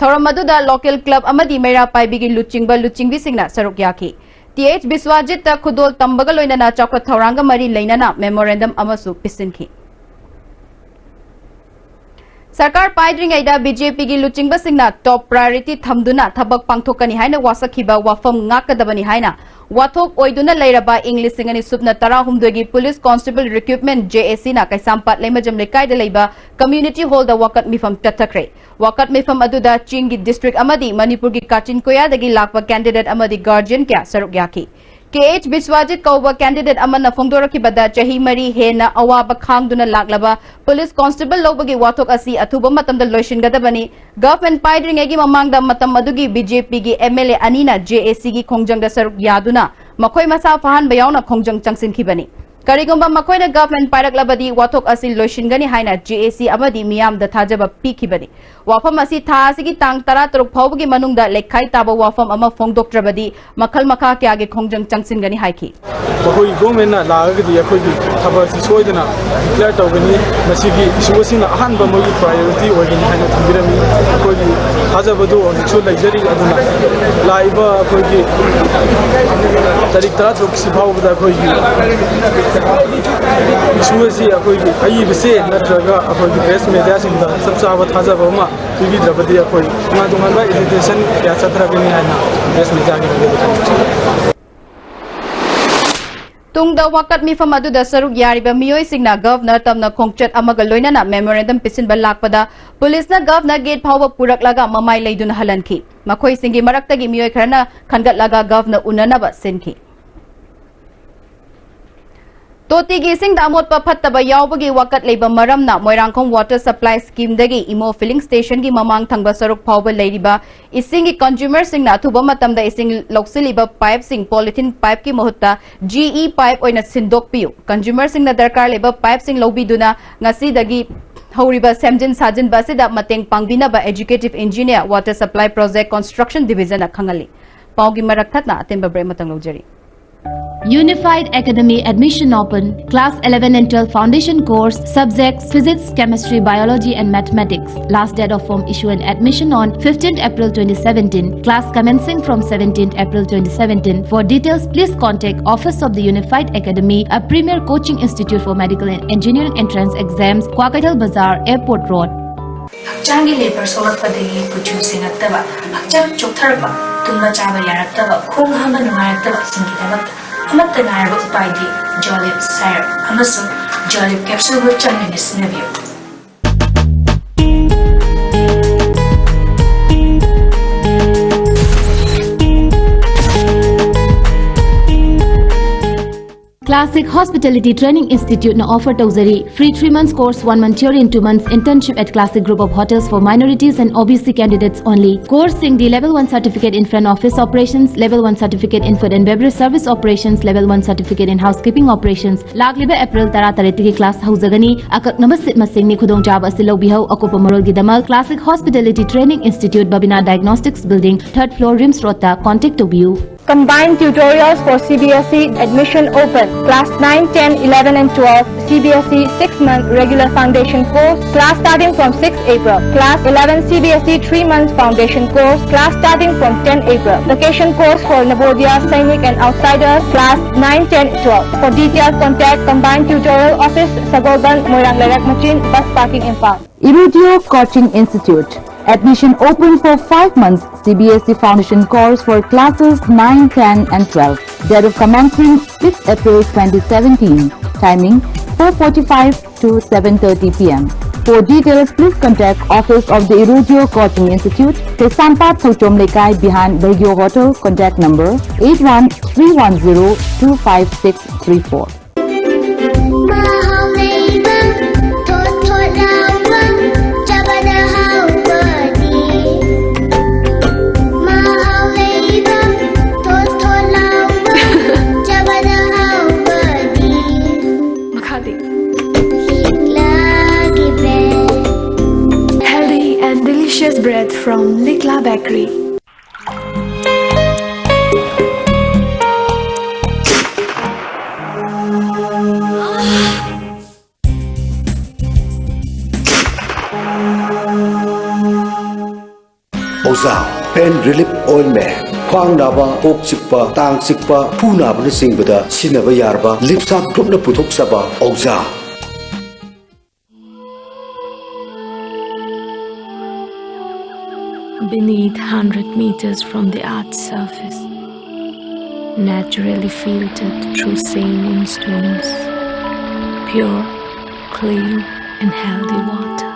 ꯊꯧꯔꯝ ꯑꯗꯨꯗ local club ꯑꯃꯗꯤ ꯃꯩꯔꯥ ꯄꯥꯏꯕꯤꯒꯤ ꯂꯨꯆꯤꯡꯕ ꯂꯨꯆꯤꯡꯕꯤꯁꯤꯡꯅ ꯁꯔꯨꯛ ꯌꯥꯈꯤ꯫ ꯇꯤ ꯑꯩꯆ ꯕꯤꯁ꯭ꯋꯥꯖꯤꯠꯇ ꯈꯨꯗꯣꯜ ꯇꯝꯕꯒ ꯂꯣꯏꯅꯅ ꯆꯥꯎꯈꯠ ꯊꯧꯔꯥꯡꯒ ꯃꯔꯤ ꯂꯩꯅꯅ memorandum ꯑꯃꯁꯨ ꯄꯤꯁꯤꯟꯈꯤ꯫ ꯁꯔꯀꯥꯔ ꯄꯥꯏꯗ꯭ꯔꯤꯉꯩꯗ ꯕꯤꯖꯦꯄꯤꯒꯤ ꯂꯨꯆꯤꯡꯕꯁꯤꯡꯅ top priority ꯊꯝꯗꯨꯅ ꯊꯕꯛ ꯄꯥꯡꯊꯣꯛꯀꯅꯤ ꯍꯥꯏꯅ ꯋꯥꯁꯛꯈꯤꯕ ꯋꯥꯐꯝ ꯉꯥꯛꯀꯗꯕꯅꯤ ꯍꯥꯏꯅ ꯋꯥꯊꯣꯛ ꯑꯣꯏꯗꯨꯅ ꯂꯩꯔꯕ ꯏꯪ ꯂꯤꯁꯤꯡ ꯑꯅꯤ ꯁꯨꯞꯅ ꯇꯔꯥꯍꯨꯝꯗꯣꯏꯒꯤ police constable recruitment, ꯖꯦ ꯑꯦ ꯁꯤꯅ ꯀꯩꯁꯥꯝꯄꯥꯠ ꯂꯩꯃꯖꯝ ꯂꯩꯀꯥꯏꯗ ꯂꯩꯕ community hallꯗ ꯋꯥꯀꯠ ꯃꯤꯐꯝ ꯆꯠꯊꯈ꯭ꯔꯦ꯫ ꯋꯥꯀꯠ ꯃꯤꯐꯝ ꯑꯗꯨꯗ ꯆꯤꯡꯒꯤ district ꯑꯃꯗꯤ ꯃꯅꯤꯄꯨꯔꯒꯤ ꯀꯥꯆꯤꯟ ꯀꯣꯌꯥꯗꯒꯤ ꯂꯥꯛꯄ candidate ꯑꯃꯗꯤ guardian ꯀꯌꯥ ꯁꯔꯨꯛ ꯌꯥꯈꯤ꯫ ꯀꯦ ꯑꯩꯆ ꯕꯤꯁ꯭ꯋꯥꯖꯤꯠ ꯀꯧꯕ candidate ꯑꯃꯅ ꯐꯣꯡꯗꯣꯔꯛꯈꯤꯕꯗ ꯆꯍꯤ ꯃꯔꯤ ꯍꯦꯟꯅ ꯑꯋꯥꯕ ꯈꯥꯡꯗꯨꯅ ꯂꯥꯛꯂꯕ police constable ꯂꯧꯕꯒꯤ ꯋꯥꯊꯣꯛ ꯑꯁꯤ ꯑꯊꯨꯕ ꯃꯇꯝꯗ ꯂꯣꯏꯁꯤꯟꯒꯗꯕꯅꯤ꯫ Government ꯄꯥꯏꯗ꯭ꯔꯤꯉꯩꯒꯤ ꯃꯃꯥꯡꯗ ꯃꯇꯝ ꯑꯗꯨꯒꯤ ꯕꯤꯖꯦꯄꯤꯒꯤ ꯑꯦꯝ ꯑꯦꯜ ꯑꯦ ꯑꯅꯤꯅ ꯖꯦ ꯑꯦ ꯁꯤꯒꯤ ꯈꯣꯡꯖꯪꯗ ꯁꯔꯨꯛ ꯌꯥꯗꯨꯅ ꯃꯈꯣꯏ ꯃꯁꯥ ꯐꯥꯍꯟꯕ ꯌꯥꯎꯅ ꯈꯣꯡꯖꯪ ꯆꯪꯁꯤꯟꯈꯤꯕꯅꯤ꯫ ꯀꯔꯤꯒꯨꯝꯕ ꯃꯈꯣꯏꯅ government ꯄꯥꯏꯔꯛꯂꯕꯗꯤ ꯋꯥꯊꯣꯛ ꯑꯁꯤ ꯂꯣꯏꯁꯤꯟꯒꯅꯤ ꯍꯥꯏꯅ ꯖꯦ ꯑꯦ ꯁꯤ ꯑꯃꯗꯤ ꯃꯤꯌꯥꯝꯗ ꯊꯥꯖꯕ ꯄꯤꯈꯤꯕꯅꯤ꯫ ꯋꯥꯐꯝ ꯑꯁꯤ ꯊꯥ ꯑꯁꯤꯒꯤ ꯇꯥꯡ ꯇꯔꯥꯇꯔꯨꯛ ꯐꯥꯎꯕꯒꯤ ꯃꯅꯨꯡꯗ ꯂꯩꯈꯥꯏ ꯇꯥꯕ ꯋꯥꯐꯝ ꯑꯃ ꯐꯣꯡꯗꯣꯛꯇ꯭ꯔꯕꯗꯤ ꯃꯈꯜ ꯃꯈꯥ ꯀꯌꯥꯒꯤ ꯈꯣꯡꯖꯪ ꯆꯪꯁꯤꯟꯒꯅꯤ ꯍꯥꯏꯈꯤ꯫ ꯃꯈꯣꯏꯒꯤ governmentꯅ ꯂꯥꯛꯑꯒꯗꯤ ꯑꯩꯈꯣꯏꯒꯤ ꯊꯕꯛ ꯑꯁꯤ ꯁꯣꯏꯗꯅ declare ꯇꯧꯒꯅꯤ꯫ ꯃꯁꯤꯒꯤ issue ꯑꯁꯤꯅ ꯑꯍꯥꯟꯕ ꯃꯣꯏꯒꯤ priority ꯑꯣꯏꯒꯅꯤ ꯍꯥꯏꯅ ꯊꯝꯕꯤꯔꯝꯃꯤ꯫ ꯑꯩꯈꯣꯏꯒꯤ ꯊꯥꯖꯕꯗꯨ ꯍꯧꯖꯤꯛꯁꯨ ꯂꯩꯖꯔꯤ꯫ ꯑꯗꯨꯅ ꯂꯥꯛꯏꯕ ꯑꯩꯈꯣꯏꯒꯤ ꯇꯥꯔꯤꯛ ꯇꯔꯥꯇꯔꯨꯛꯁꯤ ꯐꯥꯎꯕꯗ ꯑꯩꯈꯣꯏꯒꯤ issue ꯑꯁꯤ ꯑꯩꯈꯣꯏꯒꯤ ꯑꯏꯕ ꯆꯦ ꯅꯠꯇ꯭ꯔꯒ ꯑꯩꯈꯣꯏꯒꯤ press mediaꯁꯤꯡꯗ ꯆꯞ ꯆꯥꯕ ꯊꯥꯖꯕ ꯑꯃ ꯄꯤꯕꯤꯗ꯭ꯔꯕꯗꯤ ꯑꯩꯈꯣꯏ ꯇꯣꯉꯥꯟ ꯇꯣꯉꯥꯟꯕ agitation ꯀꯌꯥ ꯆꯠꯊꯔꯛꯀꯅꯤ ꯍꯥꯏꯅ press mediaꯒꯤ ꯃꯥꯏꯀꯩꯗꯒꯤ ꯊꯝꯖꯔꯤ꯫ ꯇꯨꯡꯗ ꯋꯥꯀꯠ ꯃꯤꯐꯝ ꯑꯗꯨꯗ ꯁꯔꯨꯛ ꯌꯥꯔꯤꯕ ꯃꯤꯑꯣꯏꯁꯤꯡꯅ ꯒꯚꯔꯅꯔ ꯇꯝꯅ ꯈꯣꯡꯆꯠ ꯑꯃꯒ ꯂꯣꯏꯅꯅ ꯃꯦꯃꯣꯔꯦꯟꯗꯝ ꯄꯤꯁꯤꯟꯕ ꯂꯥꯛꯄꯗ ꯄꯨꯂꯤꯁꯅ ꯒꯚꯔꯅꯔ ꯒꯦꯠ ꯐꯥꯎꯕ ꯄꯨꯔꯛꯂꯒ ꯃꯃꯥꯏ ꯂꯩꯗꯨꯅ ꯍꯜꯍꯟꯈꯤ꯫ ꯃꯈꯣꯏꯁꯤꯡꯒꯤ ꯃꯔꯛꯇꯒꯤ ꯃꯤꯑꯣꯏ ꯈꯔꯅ ꯈꯟꯒꯠꯂꯒ ꯒꯚꯔꯅꯔ ꯎꯅꯅꯕ ꯁꯤꯟꯈꯤ꯫ ꯇꯣꯇꯤꯒꯤ ꯏꯁꯤꯡꯗ ꯑꯃꯣꯠꯄ ꯐꯠꯇꯕ ꯌꯥꯎꯕꯒꯤ ꯋꯥꯀꯠ ꯂꯩꯕ ꯃꯔꯝꯅ Moirangkhom water supply ꯁ꯭ꯀꯤꯝꯗꯒꯤ Imo feeling ꯁ꯭ꯇꯦꯁꯟꯒꯤ ꯃꯃꯥꯡ ꯊꯪꯕ ꯁꯔꯨꯛ ꯐꯥꯎꯕ ꯂꯩꯔꯤꯕ ꯏꯁꯤꯡꯒꯤ ꯀꯟꯖꯨꯃꯔꯁꯤꯡꯅ ꯑꯊꯨꯕ ꯃꯇꯝꯗ ꯏꯁꯤꯡ ꯂꯧꯁꯤꯜꯂꯤꯕ ꯄꯥꯏꯞꯁꯤꯡ ꯄꯣꯂꯤꯊꯤꯟ ꯄꯥꯏꯞꯀꯤ ꯃꯍꯨꯠꯇ ꯖꯤꯏ ꯄꯥꯏꯞ ꯑꯣꯏꯅ ꯁꯤꯟꯗꯣꯛꯄꯤꯌꯨ꯫ ꯀꯟꯖꯨꯃꯔꯁꯤꯡꯅ ꯗꯔꯀꯥꯔ ꯂꯩꯕ ꯄꯥꯏꯞꯁꯤꯡ ꯂꯧꯕꯤꯗꯨꯅ ꯉꯁꯤꯗꯒꯤ ꯍꯧꯔꯤꯕ ꯁꯦꯝꯖꯤꯟ ꯁꯥꯖꯤꯟꯕ ꯑꯁꯤꯗ ꯃꯇꯦꯡ ꯄꯥꯡꯕꯤꯅꯕ executive engineer, water supply project construction ꯗꯤꯚꯤꯖꯟꯅ ꯈꯪꯍꯜꯂꯤ꯫ ꯄꯥꯎꯒꯤ ꯃꯔꯛ ꯊꯠꯅ ꯑꯇꯦꯟꯕ ꯕ꯭ꯔꯦꯛ ꯑꯃꯇꯪ ꯂꯧꯖꯔꯤ꯫ Unified Academy admission open. Class eleven and twelve foundation course, subjects physics, chemistry, biology and mathematics. Last date of form issue and admission on fifteenth April twenty seventeen. Class commencing from seventeenth April twenty seventeen. For details, please contact Office of the Unified Academy, a premier coaching institute for medical and engineering entrance exams, Kwakeithel Bazar, Airport Road. ꯍꯛꯆꯥꯡꯒꯤ labour ꯁꯣꯛꯂꯛꯄꯗꯒꯤ ꯀꯨꯆꯨ ꯁꯦꯡꯉꯛꯇꯕ, ꯍꯛꯆꯥꯡ ꯆꯣꯛꯊꯔꯛꯄ, ꯇꯨꯝꯕ ꯆꯥꯕ ꯌꯥꯔꯛꯇꯕ, ꯈꯣꯡ ꯍꯥꯝꯕ ꯅꯨꯡꯉꯥꯏꯔꯛꯇꯕꯁꯤꯡꯒꯤꯗꯃꯛꯇ ꯑꯃꯠꯇ ꯉꯥꯏꯔꯕ ꯎꯄꯥꯏꯗꯤ ꯖꯣꯂꯤꯞ ꯁꯥꯏꯔꯞ ꯑꯃꯁꯨꯡ ꯖꯣꯂꯤꯞ ꯀꯦꯞꯁꯨꯜꯕꯨ ꯆꯥꯡ ꯅꯥꯏꯅ ꯁꯤꯖꯤꯟꯅꯕꯤꯌꯨ꯫ Classic Hospitality Training Institute ꯅ offer ꯇꯧꯖꯔꯤ free three months course, one month theory and two months internship at Classic Group of Hotels for minorities and O B C candidates only. Course ꯁꯤꯡꯗꯤ level one certificate in front office operations, level one certificate in food and beverage service operations, level one certificate in housekeeping operations. ꯂꯥꯛꯂꯤꯕ April ꯇꯔꯥꯇꯔꯦꯠꯇꯒꯤ class ꯍꯧꯖꯒꯅꯤ꯫ ꯑꯀꯛꯅꯕ seat ꯃꯁꯤꯡꯅꯤ꯫ ꯈꯨꯗꯣꯡꯆꯥꯕ ꯑꯁꯤ ꯂꯧꯕꯤꯍꯧ꯫ ꯑꯀꯨꯞꯄ ꯃꯔꯣꯜꯒꯤꯗꯃꯛ Classic Hospitality Training Institute, Babina Diagnostics Building, third floor, RIMS Road ꯇ contact ꯇꯧꯕꯤꯌꯨ꯫ Combined tutorials for C B S E admission open. Class nine, ten, eleven and twelve, C B S E six-month regular foundation course. Class starting from sixth April. Class eleven, C B S E three months foundation course. Class starting from tenth April. Vacation course for Navodaya, Sainik and outsiders. Class nine, ten, twelve. For details, contact Combined Tutorial Office, Sagolband, Moirang Lerak Machin, Bus Parking, Imphal. Irudio Coaching Institute. Admission open for five months C B S E foundation course for classes nine, ten and twelve. Date of commencement, sixth April twenty seventeen. Timing, four forty-five to seven thirty p m. For details, please contact Office of the Irujio Coaching Institute, Kaisampad Thouchom Leikai, behind Baigyo Hotel, contact number eight one three one zero two five six three four. ꯃꯍꯥꯎ ꯂꯩꯕ, ꯊꯣꯠ ꯊꯣꯠ ꯂꯥꯎꯕ, ꯆꯥꯕꯗ ꯍꯥꯎꯕꯗꯤ꯫ ꯃꯍꯥꯎ ꯂꯩꯕ, ꯊꯣꯠ ꯊꯣꯠ ꯂꯥꯎꯕ, ꯆꯥꯕꯗ ꯍꯥꯎꯕꯗꯤ꯫ ꯃꯈꯥꯗꯤ꯫ ꯂꯤꯛꯂꯥꯒꯤ bread꯫ Healthy and delicious bread from Likla Bakery. ꯑꯣꯖꯥ, pain relief ointment꯫ ꯈ꯭ꯋꯥꯡ ꯅꯥꯕ, ꯀꯣꯛ ꯆꯤꯛꯄ, ꯇꯥꯡ ꯆꯤꯛꯄ, ꯈꯨ ꯅꯥꯕꯅꯆꯤꯡꯕꯗ ꯁꯤꯖꯤꯟꯅꯕ ꯌꯥꯔꯕ ꯂꯤꯞꯁꯥ ꯒ꯭ꯔꯨꯞꯅ ꯄꯨꯊꯣꯛꯆꯕ ꯑꯣꯖꯥ꯫ Beneath, hundred meters from the earth's surface, naturally filtered through saline stones, pure, clean and healthy water.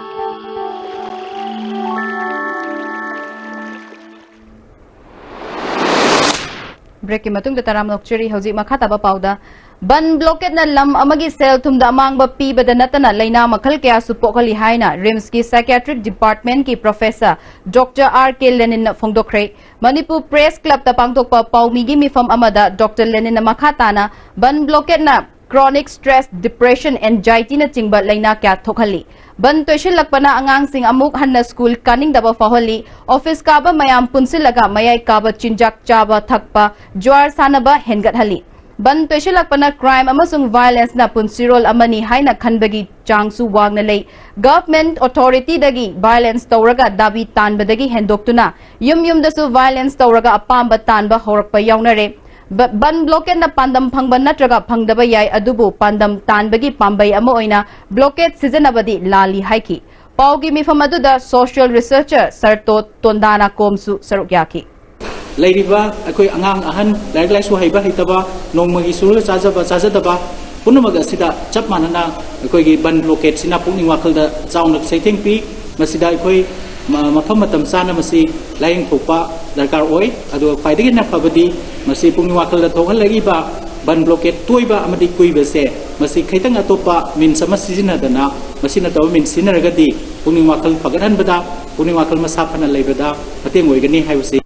Break ꯀꯤ ꯃꯇꯨꯡꯗ ꯇꯔꯥꯝꯅ ꯑꯣꯛꯆꯔꯤ꯫ ꯍꯧꯖꯤꯛ ꯃꯈꯥ ꯇꯥꯕ ꯄꯥꯎꯗ, ꯕꯟ blockade ꯅ ꯂꯝ ꯑꯃꯒꯤ ꯁꯦꯜ ꯊꯨꯝꯗ ꯑꯃꯥꯡꯕ ꯄꯤꯕꯗ ꯅꯠꯇꯅ ꯂꯩꯅꯥ ꯃꯈꯜ ꯀꯌꯥꯁꯨ ꯄꯣꯛꯍꯜꯂꯤ ꯍꯥꯏꯅ RIMS ꯀꯤ psychiatric department ꯀꯤ professor Doctor R K Lenin ꯅ ꯐꯣꯡꯗꯣꯛꯈ꯭ꯔꯦ꯫ ꯃꯅꯤꯄꯨꯔ Press Club ꯇ ꯄꯥꯡꯊꯣꯛꯄ ꯄꯥꯎꯃꯤꯒꯤ ꯃꯤꯐꯝ ꯑꯃꯗ Doctor Lenin ꯅ ꯃꯈꯥ ꯇꯥꯅ ꯕꯟ blockade ꯅ chronic stress, depression, anxiety ꯅꯆꯤꯡꯕ ꯂꯩꯅꯥ ꯀꯌꯥ ꯊꯣꯛꯍꯜꯂꯤ꯫ ꯕꯟ ꯇꯣꯏꯁꯤꯜꯂꯛꯄꯅ ꯑꯉꯥꯡꯁꯤꯡ ꯑꯃꯨꯛ ꯍꯟꯅ ꯁ꯭ꯀꯨꯜ ꯀꯥꯅꯤꯡꯗꯕ ꯐꯥꯎꯍꯜꯂꯤ꯫ ꯑꯣꯐꯤꯁ ꯀꯥꯕ ꯃꯌꯥꯝ ꯄꯨꯟꯁꯤꯜꯂꯒ ꯃꯌꯥꯏ ꯀꯥꯕ ꯆꯤꯟꯖꯥꯛ ꯆꯥꯕ ꯊꯛꯄ, ꯖꯨꯋꯥꯔ ꯁꯥꯟꯅꯕ ꯍꯦꯟꯒꯠꯍꯜꯂꯤ꯫ ꯕꯟ ꯇꯣꯏꯁꯤꯜꯂꯛꯄꯅ crime ꯑꯃꯁꯨꯡ violence ꯅ ꯄꯨꯟꯁꯤꯔꯣꯜ ꯑꯃꯅꯤ ꯍꯥꯏꯅ ꯈꯟꯕꯒꯤ ꯆꯥꯡꯁꯨ ꯋꯥꯡꯅ ꯂꯩ꯫ Government authority ꯗꯒꯤ violence ꯇꯧꯔꯒ ꯗꯥꯕꯤ ꯇꯥꯟꯕꯗꯒꯤ ꯍꯦꯟꯗꯣꯛꯇꯨꯅ ꯌꯨꯝ ꯌꯨꯝꯗꯁꯨ violence ꯇꯧꯔꯒ ꯑꯄꯥꯝꯕ ꯇꯥꯟꯕ ꯍꯧꯔꯛꯄ ꯌꯥꯎꯅꯔꯦ꯫ ꯕ-, ꯕꯟ blockade ꯅ ꯄꯥꯟꯗꯝ ꯐꯪꯕ ꯅꯠꯇ꯭ꯔꯒ ꯐꯪꯗꯕ ꯌꯥꯏ, ꯑꯗꯨꯕꯨ ꯄꯥꯟꯗꯝ ꯇꯥꯟꯕꯒꯤ ꯄꯥꯝꯕꯩ ꯑꯃ ꯑꯣꯏꯅ blockade ꯁꯤꯖꯤꯟꯅꯕꯗꯤ ꯂꯥꯜꯂꯤ ꯍꯥꯏꯈꯤ꯫ ꯄꯥꯎꯒꯤ ꯃꯤꯐꯝ ꯑꯗꯨꯗ social researcher ꯁꯔꯇꯣ ꯇꯣꯟꯗꯥꯅꯥ ꯀꯣꯝꯁꯨ ꯁꯔꯨꯛ ꯌꯥꯈꯤ꯫ ꯂꯩꯔꯤꯕ ꯑꯩꯈꯣꯏ ꯑꯉꯥꯡ ꯑꯍꯟ, ꯂꯥꯏꯔꯤꯛ ꯂꯥꯏꯁꯨ ꯍꯩꯕ ꯍꯩꯇꯕ, ꯅꯣꯡꯃꯒꯤ ꯁꯨꯔꯒ ꯆꯥꯖꯕ ꯆꯥꯖꯗꯕ ꯄꯨꯝꯅꯃꯛ ꯑꯁꯤꯗ ꯆꯞ ꯃꯥꯟꯅꯅ ꯑꯩꯈꯣꯏꯒꯤ ꯕꯟ ꯕ꯭ꯂꯣꯀꯦꯠꯁꯤꯅ ꯄꯨꯛꯅꯤꯡ ꯋꯥꯈꯜꯗ ꯆꯥꯎꯅ ꯆꯩꯊꯦꯡ ꯄꯤ꯫ ꯃꯁꯤꯗ ꯑꯩꯈꯣꯏ ꯃ-, ꯃꯐꯝ ꯃꯇꯝ ꯆꯥꯅ ꯃꯁꯤ ꯂꯥꯏꯌꯦꯡꯊꯣꯛꯄ ꯗꯔꯀꯥꯔ ꯑꯣꯏ꯫ ꯑꯗꯨꯒ ꯈ꯭ꯋꯥꯏꯗꯒꯤ ꯍꯦꯟꯅ ꯐꯕꯗꯤ ꯃꯁꯤ ꯄꯨꯛꯅꯤꯡ ꯋꯥꯈꯜꯗ ꯊꯣꯛꯍꯜꯂꯛꯏꯕ ꯕꯟ ꯕ꯭ꯂꯣꯀꯦꯠ ꯇꯣꯏꯕ ꯑꯃꯗꯤ ꯀꯨꯏꯕꯁꯦ, ꯃꯁꯤ ꯈꯤꯇꯪ ꯑꯇꯣꯞꯄ ꯃꯤꯟꯁ ꯑꯃ ꯁꯤꯖꯤꯟꯅꯗꯅ, ꯃꯁꯤ ꯅꯠꯇꯕ ꯃꯤꯟꯁ ꯁꯤꯖꯤꯟꯅꯔꯒꯗꯤ ꯄꯨꯛꯅꯤꯡ ꯋꯥꯈꯜ ꯐꯒꯠꯍꯟꯕꯗ, ꯄꯨꯛꯅꯤꯡ ꯋꯥꯈꯜ ꯃꯁꯥ ꯐꯅ ꯂꯩꯕꯗ ꯃꯇꯦꯡ ꯑꯣꯏꯒꯅꯤ ꯍꯥꯏꯕꯁꯤ꯫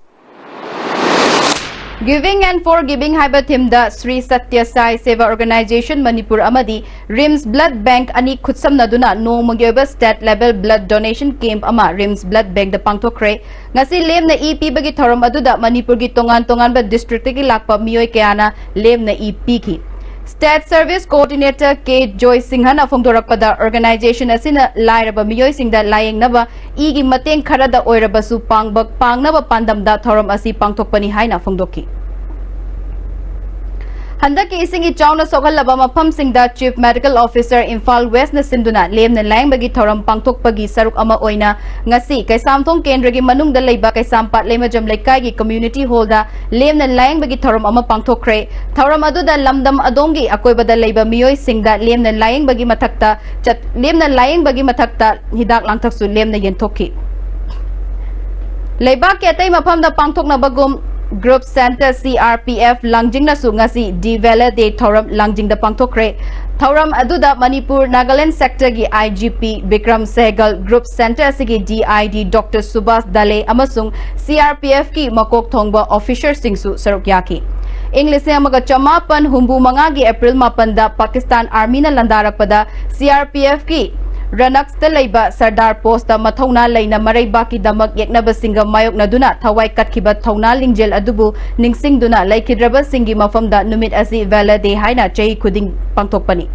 Giving and for Giving ꯍꯥꯏꯕ ꯊꯤꯝꯗ ꯁ꯭ꯔꯤ ꯁꯠꯌ ꯁꯥꯏ ꯁꯦꯕꯥ ꯑꯣꯔꯒꯅꯥꯏꯖꯦꯁꯟ ꯃꯅꯤꯄꯨꯔ ꯑꯃꯗꯤ ꯔꯤꯝꯁ ꯕ꯭ꯂꯗ ꯕꯦꯡꯛ ꯑꯅꯤ ꯈꯨꯠꯁꯝꯅꯗꯨꯅ ꯅꯣꯡꯃꯒꯤ ꯑꯣꯏꯕ state level blood donation camp ꯑꯃ ꯔꯤꯝꯁ ꯕ꯭ꯂꯗ ꯕꯦꯡꯛꯇ ꯄꯥꯡꯊꯣꯛꯈ꯭ꯔꯦ꯫ ꯉꯁꯤ ꯂꯦꯝꯅ ꯏ ꯄꯤꯕꯒꯤ ꯊꯧꯔꯝ ꯑꯗꯨꯗ ꯃꯅꯤꯄꯨꯔꯒꯤ ꯇꯣꯉꯥꯟ ꯇꯣꯉꯥꯟꯕ ꯗꯤꯁꯇ꯭ꯔꯤꯛꯇꯒꯤ ꯂꯥꯛꯄ ꯃꯤꯑꯣꯏ ꯀꯌꯥꯅ ꯂꯦꯝꯅ ꯏ ꯄꯤꯈꯤ꯫ ꯁ꯭ꯇꯦꯠ ꯁꯔꯚꯤꯁ ꯀꯣꯑꯣꯔꯗꯤꯅꯦꯇꯔ ꯀꯦ ꯖꯣꯏ ꯁꯤꯡꯍꯅ ꯐꯣꯡꯗꯣꯔꯛꯄꯗ, ꯑꯣꯔꯒꯅꯥꯏꯖꯦꯁꯟ ꯑꯁꯤꯅ ꯂꯥꯏꯔꯕ ꯃꯤꯑꯣꯏꯁꯤꯡꯗ ꯂꯥꯌꯦꯡꯅꯕ ꯏꯒꯤ ꯃꯇꯦꯡ ꯈꯔꯗ ꯑꯣꯏꯔꯕꯁꯨ ꯄꯥꯡꯕ, ꯄꯥꯡꯅꯕ ꯄꯥꯟꯗꯝꯗ ꯊꯧꯔꯝ ꯑꯁꯤ ꯄꯥꯡꯊꯣꯛꯄꯅꯤ ꯍꯥꯏꯅ ꯐꯣꯡꯗꯣꯛꯈꯤ꯫ ꯍꯟꯗꯛꯀꯤ ꯏꯁꯤꯡ ꯏꯆꯥꯎꯅ ꯁꯣꯛꯍꯜꯂꯕ ꯃꯐꯝꯁꯤꯡꯗ ꯆꯤꯐ ꯃꯦꯗꯤꯀꯦꯜ ꯑꯣꯐꯤꯁꯔ ꯏꯝꯐꯥꯜ ꯋꯦꯁꯅ ꯁꯤꯟꯗꯨꯅ ꯂꯦꯝꯅ ꯂꯥꯌꯦꯡꯕꯒꯤ ꯊꯧꯔꯝ ꯄꯥꯡꯊꯣꯛꯄꯒꯤ ꯁꯔꯨꯛ ꯑꯃ ꯑꯣꯏꯅ ꯉꯁꯤ ꯀꯩꯁꯥꯝꯊꯣꯡ ꯀꯦꯟꯗ꯭ꯔꯒꯤ ꯃꯅꯨꯡꯗ ꯂꯩꯕ ꯀꯩꯁꯥꯝꯄꯥꯠ ꯂꯩꯃꯖꯝ ꯂꯩꯀꯥꯏꯒꯤ ꯀꯝꯃ꯭ꯌꯨꯅꯤꯇꯤ ꯍꯣꯜꯗ ꯂꯦꯝꯅ ꯂꯥꯌꯦꯡꯕꯒꯤ ꯊꯧꯔꯝ ꯑꯃ ꯄꯥꯡꯊꯣꯛꯈ꯭ꯔꯦ꯫ ꯊꯧꯔꯝ ꯑꯗꯨꯗ ꯂꯝꯗꯝ ꯑꯗꯣꯝꯒꯤ ꯑꯀꯣꯏꯕꯗ ꯂꯩꯕ ꯃꯤꯑꯣꯏꯁꯤꯡꯗ ꯂꯦꯝꯅ ꯂꯥꯌꯦꯡꯕꯒꯤ ꯃꯊꯛꯇ ꯆꯠ-, ꯂꯦꯝꯅ ꯂꯥꯌꯦꯡꯕꯒꯤ ꯃꯊꯛꯇ ꯍꯤꯗꯥꯛ ꯂꯥꯡꯊꯛꯁꯨ ꯂꯦꯝꯅ ꯌꯦꯟꯊꯣꯛꯈꯤ꯫ ꯂꯩꯕꯥꯛꯀꯤ ꯑꯇꯩ ꯃꯐꯝꯗ ꯄꯥꯡꯊꯣꯛꯅꯕꯒꯨꯝ group centre C R P F ꯂꯥꯡꯖꯤꯡꯅꯁꯨ ꯉꯁꯤ ꯗꯤ ꯚꯦꯂꯦ ꯗꯦ ꯊꯧꯔꯝ ꯂꯥꯡꯖꯤꯡꯗ ꯄꯥꯡꯊꯣꯛꯈ꯭ꯔꯦ꯫ ꯊꯧꯔꯝ ꯑꯗꯨꯗ ꯃꯅꯤꯄꯨꯔ ꯅꯥꯒꯥꯂꯦꯟ ꯁꯦꯛꯇꯔꯒꯤ I G P Bikram Sehgal, group centre ꯑꯁꯤꯒꯤ D I D doctor Subhas ꯗꯥꯂꯦ ꯑꯃꯁꯨꯡ ꯁꯤ ꯑꯥꯔ ꯄꯤ ꯑꯦꯐꯀꯤ ꯃꯀꯣꯛ ꯊꯣꯡꯕ ꯑꯣꯐꯤꯁꯔꯁꯤꯡꯁꯨ ꯁꯔꯨꯛ ꯌꯥꯈꯤ꯫ ꯏꯪ ꯂꯤꯁꯤꯡ ꯑꯃꯒ ꯆꯃꯥꯄꯟ ꯍꯨꯝꯐꯨ ꯃꯉꯥꯒꯤ ꯑꯦꯄ꯭ꯔꯤꯜ ꯃꯥꯄꯟꯗ ꯄꯥꯀꯤꯁꯇꯥꯟ ꯑꯥꯔꯃꯤꯅ ꯂꯥꯟꯗꯥꯔꯛꯄꯗ ꯁꯤ ꯑꯥꯔ ꯄꯤ ꯑꯦꯐꯀꯤ ꯔꯅꯛꯁꯇ ꯂꯩꯕ ꯁꯔꯗꯥꯔ ꯄꯣꯁꯇ ꯃꯊꯧꯅꯥ ꯂꯩꯅ ꯃꯔꯩꯕꯥꯛꯀꯤꯗꯃꯛ ꯌꯦꯛꯅꯕꯁꯤꯡꯒ ꯃꯥꯌꯣꯛꯅꯗꯨꯅ ꯊꯋꯥꯏ ꯀꯠꯈꯤꯕ ꯊꯧꯅꯥ ꯂꯤꯡꯖꯦꯜ ꯑꯗꯨꯕꯨ ꯅꯤꯡꯁꯤꯡꯗꯨꯅ ꯂꯩꯈꯤꯗ꯭ꯔꯕꯁꯤꯡꯒꯤ ꯃꯐꯝꯗ ꯅꯨꯃꯤꯠ ꯑꯁꯤ ꯚꯦꯂꯦ ꯗꯦ ꯍꯥꯏꯅ ꯆꯍꯤ ꯈꯨꯗꯤꯡ ꯄꯥꯡꯊꯣꯛꯄꯅꯤ꯫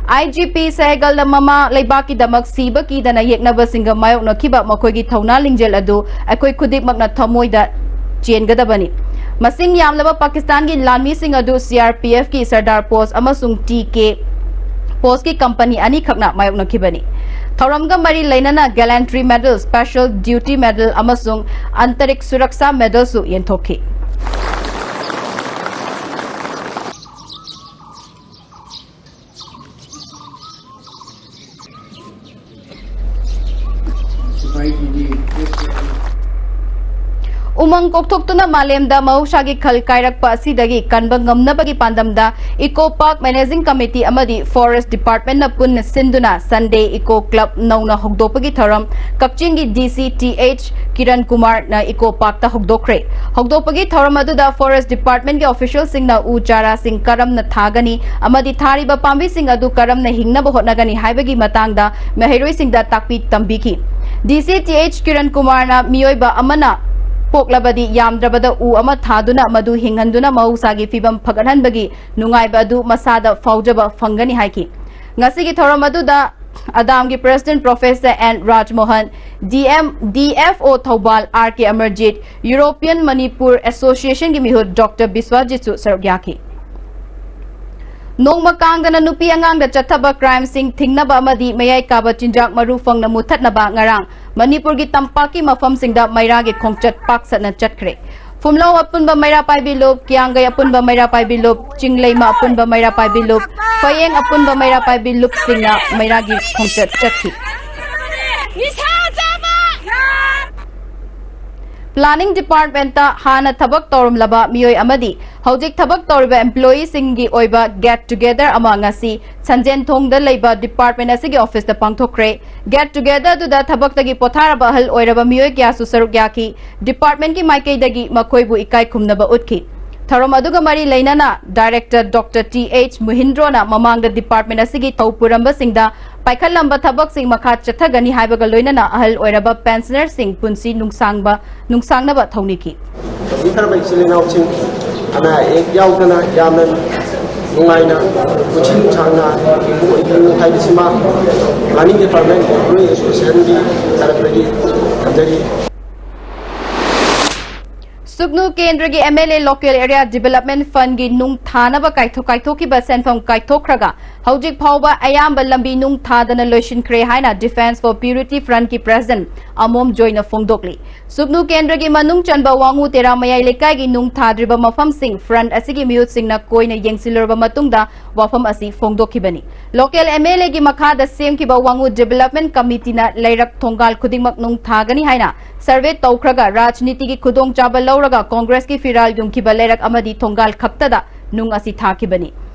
ꯑꯥꯏ ꯖꯤ ꯄꯤ ꯁꯦꯍꯒꯜꯅ ꯃꯃꯥ ꯂꯩꯕꯥꯛꯀꯤꯗꯃꯛ ꯁꯤꯕ ꯀꯤꯗꯅ ꯌꯦꯛꯅꯕꯁꯤꯡꯒ ꯃꯥꯌꯣꯛꯅꯈꯤꯕ ꯃꯈꯣꯏꯒꯤ ꯊꯧꯅꯥ ꯂꯤꯡꯖꯦꯜ ꯑꯗꯨ ꯑꯩꯈꯣꯏ ꯈꯨꯗꯤꯡꯃꯛꯅ ꯊꯃꯣꯏꯗ ꯆꯦꯟꯒꯗꯕꯅꯤ꯫ ꯃꯁꯤꯡ ꯌꯥꯝꯂꯕ ꯄꯥꯀꯤꯁꯇꯥꯟꯒꯤ ꯂꯥꯟꯃꯤꯁꯤꯡ ꯑꯗꯨ ꯁꯤ ꯑꯥꯔ ꯄꯤ ꯑꯦꯐꯀꯤ ꯁꯔꯗꯥꯔ ꯄꯣꯁ ꯑꯃꯁꯨꯡ ꯇꯤ ꯀꯦ ꯄꯣꯁꯀꯤ ꯀꯝꯄꯅꯤ ꯑꯅꯤꯈꯛꯅ ꯃꯥꯌꯣꯛꯅꯈꯤꯕꯅꯤ꯫ ꯊꯧꯔꯝꯒ ꯃꯔꯤ ꯂꯩꯅꯅ Gallantry Medal, Special Duty Medal ꯑꯃꯁꯨꯡ ꯑꯟꯇꯔꯤꯛ ꯁꯨꯔꯛꯁꯥ Medalꯁꯨ ꯌꯦꯟꯊꯣꯛꯈꯤ꯫ ꯎꯃꯪ ꯀꯣꯛꯊꯣꯛꯇꯨꯅ ꯃꯥꯂꯦꯝꯗ ꯃꯍꯧꯁꯥꯒꯤ ꯈꯜ ꯀꯥꯏꯔꯛꯄ ꯑꯁꯤꯗꯒꯤ ꯀꯟꯕ ꯉꯝꯅꯕꯒꯤ ꯄꯥꯟꯗꯝꯗ Eco Park Managing Committee ꯑꯃꯗꯤ Forest Departmentꯅ ꯄꯨꯟꯅ ꯁꯤꯟꯗꯨꯅ Sunday Eco Club ꯅꯧꯅ ꯍꯧꯗꯣꯛꯄꯒꯤ ꯊꯧꯔꯝ ꯀꯛꯆꯤꯡꯒꯤ D C T H Kiran ꯀꯨꯃꯥꯔꯅ Eco Parkꯇ ꯍꯧꯗꯣꯛꯈ꯭ꯔꯦ꯫ ꯍꯧꯗꯣꯛꯄꯒꯤ ꯊꯧꯔꯝ ꯑꯗꯨꯗ Forest Departmentꯀꯤ officialꯁꯤꯡꯅ ꯎ ꯆꯥꯔꯥꯁꯤꯡ ꯀꯔꯝꯅ ꯊꯥꯒꯅꯤ ꯑꯃꯗꯤ ꯊꯥꯔꯤꯕ ꯄꯥꯝꯕꯤꯁꯤꯡ ꯑꯗꯨ ꯀꯔꯝꯅ ꯍꯤꯡꯅꯕ ꯍꯣꯠꯅꯒꯅꯤ ꯍꯥꯏꯕꯒꯤ ꯃꯇꯥꯡꯗ ꯃꯍꯩꯔꯣꯏꯁꯤꯡꯗ ꯇꯥꯛꯄꯤ ꯇꯝꯕꯤꯈꯤ꯫ D C T H Kiran ꯀꯨꯃꯥꯔꯅ ꯃꯤꯑꯣꯏꯕ ꯑꯃꯅ ꯄꯣꯛꯂꯕꯗꯤ ꯌꯥꯝꯗ꯭ꯔꯕꯗ ꯎ ꯑꯃ ꯊꯥꯗꯨꯅ ꯃꯗꯨ ꯍꯤꯡꯍꯟꯗꯨꯅ ꯃꯍꯧꯁꯥꯒꯤ ꯐꯤꯕꯝ ꯐꯒꯠꯍꯟꯕꯒꯤ ꯅꯨꯡꯉꯥꯏꯕ ꯑꯗꯨ ꯃꯁꯥꯗ ꯐꯥꯎꯖꯕ ꯐꯪꯒꯅꯤ ꯍꯥꯏꯈꯤ꯫ ꯉꯁꯤꯒꯤ ꯊꯧꯔꯝ ꯑꯗꯨꯗ ꯑꯗꯥꯝꯒꯤ President Professor N ꯔꯥꯖꯃꯣꯍꯟ, D M, D F O Thoubal R K Amarjeet, European Manipur Associationꯒꯤ ꯃꯤꯍꯨꯠ Doctor ꯕꯤꯁ꯭ꯋꯥꯖꯤꯠꯁꯨ ꯁꯔꯨꯛ ꯌꯥꯈꯤ꯫ ꯅꯣꯡꯃ ꯀꯥꯡꯗꯅ ꯅꯨꯄꯤ ꯑꯉꯥꯡꯗ ꯆꯠꯊꯕ crimeꯁꯤꯡ ꯊꯤꯡꯅꯕ ꯑꯃꯗꯤ ꯃꯌꯥꯏ ꯀꯥꯕ ꯆꯤꯟꯖꯥꯛ ꯃꯔꯨ ꯐꯪꯅ ꯃꯨꯊꯠꯅꯕ ꯉꯔꯥꯡ ꯃꯅꯤꯄꯨꯔꯒꯤ ꯇꯝꯄꯥꯛꯀꯤ ꯃꯐꯝꯁꯤꯡꯗ ꯃꯩꯔꯥꯒꯤ ꯈꯣꯡꯆꯠ ꯄꯥꯛ ꯁꯟꯅ ꯆꯠꯈ꯭ꯔꯦ꯫ ꯐꯨꯝꯂꯧ ꯑꯄꯨꯟꯕ ꯃꯩꯔꯥ ꯄꯥꯏꯕꯤ ꯂꯨꯞ, ꯀꯤꯌꯥꯡꯒꯩ ꯑꯄꯨꯟꯕ ꯃꯩꯔꯥ ꯄꯥꯏꯕꯤ ꯂꯨꯞ, ꯆꯤꯡꯂꯩꯃ ꯑꯄꯨꯟꯕ ꯃꯩꯔꯥ ꯄꯥꯏꯕꯤ ꯂꯨꯞ, ꯐꯌꯦꯡ ꯑꯄꯨꯟꯕ ꯃꯩꯔꯥ ꯄꯥꯏꯕꯤ ꯂꯨꯞꯁꯤꯡꯅ ꯃꯩꯔꯥꯒꯤ ꯈꯣꯡꯆꯠ ꯆꯠꯈꯤ꯫ ꯅꯤꯁꯥ ꯆꯥꯕ! Planning Departmentꯇ ꯍꯥꯟꯅ ꯊꯕꯛ ꯇꯧꯔꯝꯂꯕ ꯃꯤꯑꯣꯏ ꯑꯃꯗꯤ ꯍꯧꯖꯤꯛ ꯊꯕꯛ ꯇꯧꯔꯤꯕ employeeꯁꯤꯡꯒꯤ ꯑꯣꯏꯕ get together ꯑꯃ ꯉꯁꯤ ꯁꯟꯖꯦꯟꯊꯣꯡꯗ ꯂꯩꯕ department ꯑꯁꯤꯒꯤ officeꯇ ꯄꯥꯡꯊꯣꯛꯈ꯭ꯔꯦ꯫ Get together ꯑꯗꯨꯗ ꯊꯕꯛꯇꯒꯤ ꯄꯣꯊꯥꯔꯕ ꯑꯍꯜ ꯑꯣꯏꯔꯕ ꯃꯤꯑꯣꯏ ꯀꯌꯥꯁꯨ ꯁꯔꯨꯛ ꯌꯥꯈꯤ꯫ Departmentꯀꯤ ꯃꯥꯏꯀꯩꯗꯒꯤ ꯃꯈꯣꯏꯕꯨ ꯏꯀꯥꯏ ꯈꯨꯝꯅꯕ ꯎꯠꯈꯤ꯫ ꯊꯧꯔꯝ ꯑꯗꯨꯒ ꯃꯔꯤ ꯂꯩꯅꯅ Director Doctor T H ꯃꯨꯍꯤꯟꯗ꯭ꯔꯣꯅ ꯃꯃꯥꯡꯗ department ꯑꯁꯤꯒꯤ ꯊꯧ ꯄꯨꯔꯝꯕꯁꯤꯡꯗ ꯄꯥꯏꯈꯠꯂꯝꯕ ꯊꯕꯛꯁꯤꯡ ꯃꯈꯥ ꯆꯠꯊꯒꯅꯤ ꯍꯥꯏꯕꯒ ꯂꯣꯏꯅꯅ ꯑꯍꯜ ꯑꯣꯏꯔꯕ pensionerꯁꯤꯡ ꯄꯨꯟꯁꯤ ꯅꯨꯡꯁꯥꯡꯕ, ꯅꯨꯡꯁꯥꯡꯅꯕ ꯊꯧꯅꯤꯈꯤ꯫ ꯇꯧꯕꯤꯈ꯭ꯔꯕ ꯏꯆꯤꯜ ꯏꯅꯥꯎꯁꯤꯡ ꯑꯅꯥ ꯑꯌꯦꯛ ꯌꯥꯎꯗꯅ ꯌꯥꯝꯅ ꯅꯨꯡꯉꯥꯏꯅ ꯄꯨꯟꯁꯤ ꯅꯨꯡꯁꯥꯡꯅ ꯍꯤꯡꯕ ꯑꯣꯏꯕꯤꯌꯨ ꯍꯥꯏꯕꯁꯤꯃ Planning Department Employee Associationꯒꯤ ꯇꯔꯞꯇꯒꯤ ꯊꯝꯖꯔꯤ꯫ ꯁꯨꯛꯅꯨ ꯀꯦꯟꯗ꯭ꯔꯒꯤ M L A Local Area Development Fund ꯒꯤ ꯅꯨꯡ ꯊꯥꯅꯕ ꯀꯥꯏꯊꯣꯛ-, ꯀꯥꯏꯊꯣꯛꯈꯤꯕ ꯁꯦꯟꯐꯝ ꯀꯥꯏꯊꯣꯛꯈ꯭ꯔꯒ ꯍꯧꯖꯤꯛ ꯐꯥꯎꯕ ꯑꯌꯥꯝꯕ ꯂꯝꯕꯤ ꯅꯨꯡ ꯊꯥꯗꯅ ꯂꯣꯏꯁꯤꯟꯈ꯭ꯔꯦ ꯍꯥꯏꯅ Defence for Purity Front ꯀꯤ President ꯑꯃꯣꯝ ꯖꯣꯏꯅ ꯐꯣꯡꯗꯣꯛꯂꯤ꯫ ꯁꯨꯛꯅꯨ ꯀꯦꯟꯗ꯭ꯔꯒꯤ ꯃꯅꯨꯡ ꯆꯟꯕ ꯋꯥꯉꯨ ꯇꯦꯔꯥ ꯃꯌꯥꯏ ꯂꯩꯀꯥꯏꯒꯤ ꯅꯨꯡ ꯊꯥꯗ꯭ꯔꯤꯕ ꯃꯐꯝꯁꯤꯡ Front ꯑꯁꯤꯒꯤ ꯃꯤꯍꯨꯠꯁꯤꯡꯅ ꯀꯣꯏꯅ ꯌꯦꯡꯁꯤꯜꯂꯨꯔꯕ ꯃꯇꯨꯡꯗ ꯋꯥꯐꯝ ꯑꯁꯤ ꯐꯣꯡꯗꯣꯛꯈꯤꯕꯅꯤ꯫ Local M L A ꯒꯤ ꯃꯈꯥꯗ ꯁꯦꯝꯈꯤꯕ ꯋꯥꯉꯨ Development Committee ꯅ ꯂꯩꯔꯛ ꯊꯣꯡꯒꯥꯜ ꯈꯨꯗꯤꯡꯃꯛ ꯅꯨꯡ ꯊꯥꯒꯅꯤ ꯍꯥꯏꯅ survey ꯇꯧꯈ꯭ꯔꯒ ꯔꯥꯖꯅꯤꯇꯤꯒꯤ ꯈꯨꯗꯣꯡꯆꯥꯕ ꯂꯧꯔꯒ Congress ꯀꯤ ꯐꯤꯔꯥꯜ ꯌꯨꯡꯈꯤꯕ ꯂꯩꯔꯛ ꯑꯃꯗꯤ ꯊꯣꯡꯒꯥꯜ ꯈꯛꯇꯗ ꯅꯨꯡ ꯑꯁꯤ ꯊꯥꯈꯤꯕꯅꯤ꯫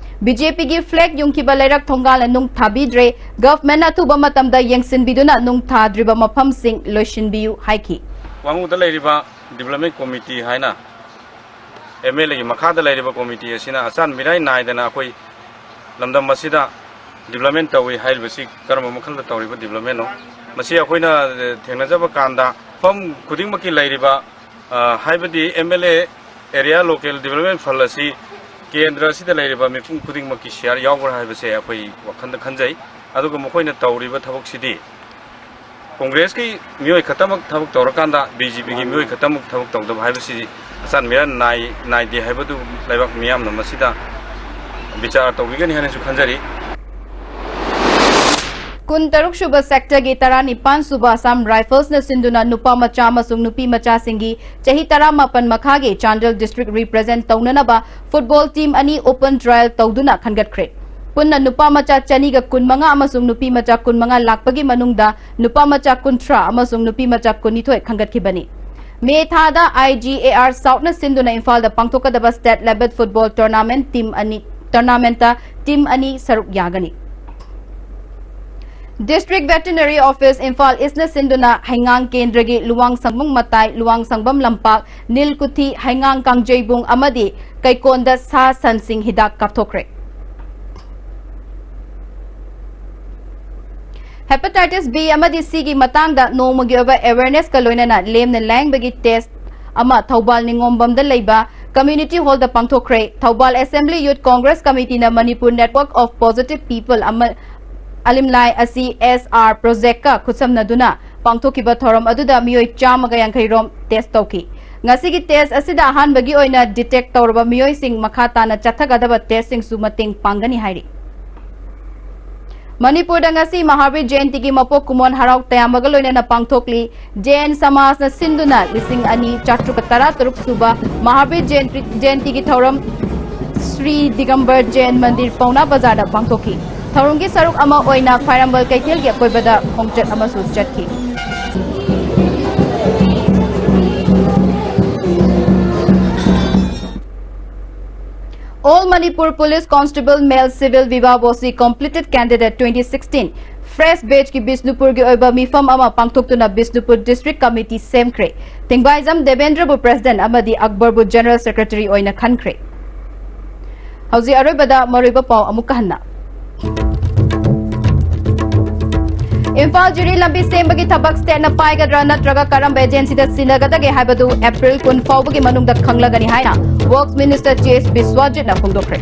B J P ꯒꯤ flag ꯌꯨꯡꯈꯤꯕ ꯂꯩꯔꯛ ꯊꯣꯡꯒꯥꯜꯅ ꯅꯨꯡ ꯊꯥꯕꯤꯗ꯭ꯔꯦ꯫ Government ꯅ ꯑꯊꯨꯕ ꯃꯇꯝꯗ ꯌꯦꯡꯁꯤꯟꯕꯤꯗꯨꯅ ꯅꯨꯡ ꯊꯥꯗ꯭ꯔꯤꯕ ꯃꯐꯝꯁꯤꯡ ꯂꯣꯏꯁꯤꯟꯕꯤꯌꯨ ꯍꯥꯏꯈꯤ꯫ ꯋꯥꯉꯨꯗ ꯂꯩꯔꯤꯕ Development Committee ꯍꯥꯏꯅ M L A ꯒꯤ ꯃꯈꯥꯗ ꯂꯩꯔꯤꯕ committee ꯑꯁꯤꯅ ꯑꯆꯥꯟ ꯃꯤꯔꯥꯏ ꯅꯥꯏꯗꯅ ꯑꯩꯈꯣꯏ ꯂꯝꯗꯝ ꯑꯁꯤꯗ development ꯇꯧꯏ ꯍꯥꯏꯔꯤꯕꯁꯤ ꯀꯔꯝꯕ ꯃꯈꯜꯗ ꯇꯧꯔꯤꯕ development ꯅꯣ? ꯃꯁꯤ ꯑꯩꯈꯣꯏꯅ, ꯑ, ꯊꯦꯡꯅꯖꯕ ꯀꯥꯟꯗ ꯃꯐꯝ ꯈꯨꯗꯤꯡꯃꯛꯀꯤ ꯂꯩꯔꯤꯕ, ꯑ, ꯍꯥꯏꯕꯗꯤ M L A Area Local Development Fund ꯑꯁꯤ ꯀꯦꯟꯗ꯭ꯔ ꯑꯁꯤꯗ ꯂꯩꯔꯤꯕ ꯃꯤꯄꯨꯝ ꯈꯨꯗꯤꯡꯃꯛꯀꯤ share ꯌꯥꯎꯕ꯭ꯔꯥ ꯍꯥꯏꯕꯁꯦ ꯑꯩꯈꯣꯏ ꯋꯥꯈꯜꯗ ꯈꯟꯖꯩ꯫ ꯑꯗꯨꯒ ꯃꯈꯣꯏꯅ ꯇꯧꯔꯤꯕ ꯊꯕꯛꯁꯤꯗꯤ Congress ꯀꯤ ꯃꯤꯑꯣꯏ ꯈꯛꯇꯃꯛ ꯊꯕꯛ ꯇꯧꯔꯀꯥꯟꯗ B J P ꯒꯤ ꯃꯤꯑꯣꯏ ꯈꯛꯇꯃꯛ ꯊꯕꯛ ꯇꯧꯗꯕ ꯍꯥꯏꯕꯁꯤ ꯑꯆꯥꯟ ꯃꯤꯔꯥꯟ ꯅꯥꯏ-, ꯅꯥꯏꯗꯦ ꯍꯥꯏꯕꯗꯨ ꯂꯩꯕꯥꯛ ꯃꯤꯌꯥꯝꯅ ꯃꯁꯤꯗ ꯕꯤꯆꯥꯔ ꯇꯧꯕꯤꯒꯅꯤ ꯍꯥꯏꯅꯁꯨ ꯈꯟꯖꯔꯤ꯫ ꯀꯨꯟꯇꯔꯨꯛ ꯁꯨꯕ sector ꯒꯤ ꯇꯔꯥꯅꯤꯄꯥꯟ ꯁꯨꯕ Assam Rifles ꯅ ꯁꯤꯟꯗꯨꯅ ꯅꯨꯄꯥ ꯃꯆꯥ ꯑꯃꯁꯨꯡ ꯅꯨꯄꯤ ꯃꯆꯥꯁꯤꯡꯒꯤ ꯆꯍꯤ ꯇꯔꯥꯃꯥꯄꯟ ꯃꯈꯥꯒꯤ Chandel District represent ꯇꯧꯅꯅꯕ football team ꯑꯅꯤ open trial ꯇꯧꯗꯨꯅ ꯈꯟꯒꯠꯈ꯭ꯔꯦ꯫ ꯄꯨꯟꯅ ꯅꯨꯄꯥ ꯃꯆꯥ ꯆꯅꯤꯒ ꯀꯨꯟꯃꯉꯥ ꯑꯃꯁꯨꯡ ꯅꯨꯄꯤ ꯃꯆꯥ ꯀꯨꯟꯃꯉꯥ ꯂꯥꯛꯄꯒꯤ ꯃꯅꯨꯡꯗ ꯅꯨꯄꯥ ꯃꯆꯥ ꯀꯨꯟꯊ꯭ꯔꯥ ꯑꯃꯁꯨꯡ ꯅꯨꯄꯤ ꯃꯆꯥ ꯀꯨꯟꯅꯤꯊꯣꯏ ꯈꯟꯒꯠꯈꯤꯕꯅꯤ꯫ May ꯊꯥꯗ I G A R South ꯅ ꯁꯤꯟꯗꯨꯅ ꯏꯝꯐꯥꯜꯗ ꯄꯥꯡꯊꯣꯛꯀꯗꯕ state level football tournament team ꯑꯅꯤ, tournament ꯇ team ꯑꯅꯤ ꯁꯔꯨꯛ ꯌꯥꯒꯅꯤ꯫ District Veterinary Office Imphal East ꯅ ꯁꯤꯟꯗꯨꯅ ꯍꯩꯉꯥꯡ ꯀꯦꯟꯗ꯭ꯔꯒꯤ ꯂꯨꯋꯥꯡ ꯁꯪꯕꯝ ꯃꯇꯥꯏ, ꯂꯨꯋꯥꯡ ꯁꯪꯕꯝ ꯂꯝꯄꯥꯛ, ꯅꯤꯜꯀꯨꯊꯤ, ꯍꯩꯉꯥꯡ ꯀꯥꯡꯖꯩꯕꯨꯡ ꯑꯃꯗꯤ ꯀꯩꯀꯣꯟꯗ ꯁꯥ ꯁꯟꯁꯤꯡ ꯍꯤꯗꯥꯛ ꯀꯥꯞꯊꯣꯛꯈ꯭ꯔꯦ꯫ Hepatitis B ꯑꯃꯗꯤ C ꯒꯤ ꯃꯇꯥꯡꯗ ꯅꯣꯡꯃꯒꯤ ꯑꯣꯏꯕ awareness ꯀ ꯂꯣꯏꯅꯅ ꯂꯦꯝꯅ ꯂꯥꯌꯦꯡꯕꯒꯤ test ꯑꯃ ꯊꯧꯕꯥꯜ ꯅꯤꯉꯣꯝꯕꯝꯗ ꯂꯩꯕ Community Hall ꯗ ꯄꯥꯡꯊꯣꯛꯈ꯭ꯔꯦ꯫ Thoubal Assembly Youth Congress Committee ꯅ Manipur Network of Positive People ꯑꯃ, Alumni ꯑꯁꯤ S R Project ꯀ ꯈꯨꯠꯁꯝꯅꯗꯨꯅ ꯄꯥꯡꯊꯣꯛꯈꯤꯕ ꯊꯧꯔꯝ ꯑꯗꯨꯗ ꯃꯤꯑꯣꯏ ꯆꯥꯝꯃꯒ ꯌꯥꯡꯈꯩ ꯔꯣꯝ test ꯇꯧꯈꯤ꯫ ꯉꯁꯤꯒꯤ test ꯑꯁꯤꯗ ꯑꯍꯥꯟꯕꯒꯤ ꯑꯣꯏꯅ detect ꯇꯧꯔꯕ ꯃꯤꯑꯣꯏꯁꯤꯡ ꯃꯈꯥ ꯇꯥꯅ ꯆꯠꯊꯒꯗꯕ testꯁꯤꯡꯁꯨ ꯃꯇꯦꯡ ꯄꯥꯡꯒꯅꯤ ꯍꯥꯏꯔꯤ꯫ ꯃꯅꯤꯄꯨꯔꯗ ꯉꯁꯤ ꯃꯍꯥꯕꯤꯔ ꯖꯌꯟꯇꯤꯒꯤ ꯃꯄꯣꯛ ꯀꯨꯝꯑꯣꯟ ꯍꯔꯥꯎ ꯇꯌꯥꯝꯕꯒ ꯂꯣꯏꯅꯅ ꯄꯥꯡꯊꯣꯛꯂꯤ꯫ ꯖꯦꯟ ꯁꯃꯥꯖꯅ ꯁꯤꯟꯗꯨꯅ ꯂꯤꯁꯤꯡ ꯑꯅꯤ ꯆꯥꯇ꯭ꯔꯨꯛꯀ ꯇꯔꯥ ꯇꯔꯨꯛ ꯁꯨꯕ ꯃꯍꯥꯕꯤꯔ ꯖꯌꯟꯇꯤ, ꯖꯌꯟꯇꯤꯒꯤ ꯊꯧꯔꯝ ꯁ꯭ꯔꯤ ꯗꯤꯒꯝꯕꯔ ꯖꯌꯟ ꯃꯟꯗꯤꯔ ꯄꯥꯎꯅꯥ ꯕꯖꯥꯔꯗ ꯄꯥꯡꯊꯣꯛꯈꯤ꯫ ꯊꯧꯔꯝꯒꯤ ꯁꯔꯨꯛ ꯑꯃ ꯑꯣꯏꯅ ꯈ꯭ꯋꯥꯏꯔꯝꯕꯟ ꯀꯩꯊꯦꯜꯒꯤ ꯑꯀꯣꯏꯕꯗ ꯈꯣꯡꯆꯠ ꯑꯃꯁꯨ ꯆꯠꯈꯤ꯫ All Manipur Police Constable Male Civil Viva Voce Completed Candidate twenty sixteen Fresh Batchꯀꯤ ꯕꯤꯁꯅꯨꯄꯨꯔꯒꯤ ꯑꯣꯏꯕ ꯃꯤꯐꯝ ꯑꯃ ꯄꯥꯡꯊꯣꯛꯇꯨꯅ ꯕꯤꯁꯅꯨꯄꯨꯔ District Committee ꯁꯦꯝꯈ꯭ꯔꯦ꯫ ꯊꯦꯡꯕꯥꯏꯖꯝ ꯗꯦꯕꯦꯟꯗ꯭ꯔꯕꯨ President ꯑꯃꯗꯤ ꯑꯛꯕꯔꯕꯨ General Secretary ꯑꯣꯏꯅ ꯈꯟꯈ꯭ꯔꯦ꯫ ꯍꯧꯖꯤꯛ ꯑꯔꯣꯏꯕꯗ ꯃꯔꯨꯑꯣꯏꯕ ꯄꯥꯎ ꯑꯃꯨꯛꯀ ꯍꯟꯅ꯫ ꯏꯝꯐꯥꯜ ꯖꯤꯔꯤ ꯂꯝꯕꯤ ꯁꯦꯝꯕꯒꯤ ꯊꯕꯛ stateꯅ ꯄꯥꯏꯒꯗ꯭ꯔꯥ ꯅꯠꯇ꯭ꯔꯒ ꯀꯔꯝꯕ agencyꯗ ꯁꯤꯟꯅꯒꯗꯒꯦ ꯍꯥꯏꯕꯗꯨ April ꯀꯨꯟ ꯐꯥꯎꯕꯒꯤ ꯃꯅꯨꯡꯗ ꯈꯪꯂꯒꯅꯤ ꯍꯥꯏꯅ Works Minister ꯆꯦ ꯑꯦꯁ ꯕꯤꯁ꯭ꯋꯥꯖꯤꯠꯅ ꯐꯣꯡꯗꯣꯛꯈ꯭ꯔꯦ꯫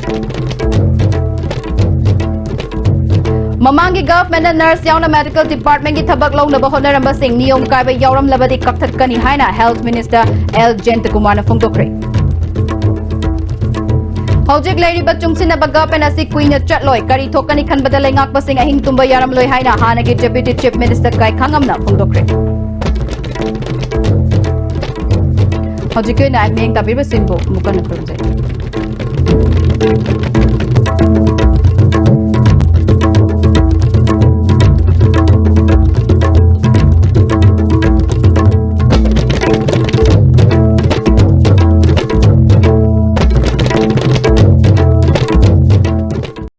ꯃꯃꯥꯡꯒꯤ governmentꯅ nurse ꯌꯥꯎꯅ medical departmentꯀꯤ ꯊꯕꯛ ꯂꯧꯅꯕ ꯍꯣꯠꯅꯔꯝꯕꯁꯤꯡ ꯅꯤꯌꯣꯝ ꯀꯥꯏꯕ ꯌꯥꯎꯔꯝꯂꯕꯗꯤ ꯀꯛꯊꯠꯀꯅꯤ ꯍꯥꯏꯅ Health Minister ꯑꯦꯜ ꯖꯌꯟꯇꯀꯨꯃꯥꯔꯅ ꯐꯣꯡꯗꯣꯛꯈ꯭ꯔꯦ꯫ ꯍꯧꯖꯤꯛ ꯂꯩꯔꯤꯕ ꯆꯨꯡꯁꯤꯟꯅꯕ government ꯑꯁꯤ ꯀꯨꯏꯅ ꯆꯠꯂꯣꯏ, ꯀꯔꯤ ꯊꯣꯛꯀꯅꯤ ꯈꯟꯕꯗ ꯂꯩꯉꯥꯛꯄꯁꯤꯡ ꯑꯍꯤꯡ ꯇꯨꯝꯕ ꯌꯥꯔꯝꯂꯣꯏ ꯍꯥꯏꯅ ꯍꯥꯟꯅꯒꯤ Deputy Chief Minister ꯀꯥꯏꯈꯥꯉꯝꯅ ꯐꯣꯡꯗꯣꯛꯈ꯭ꯔꯦ꯫ ꯍꯧꯖꯤꯛꯀꯤ ꯑꯣꯏꯅ ꯑꯩ ꯃꯤꯠꯌꯦꯡ ꯇꯥꯕꯤꯔꯤꯕꯁꯤꯡꯕꯨ ꯑꯃꯨꯛ ꯍꯟꯅ ꯈꯨꯔꯨꯝꯖꯔꯤ꯫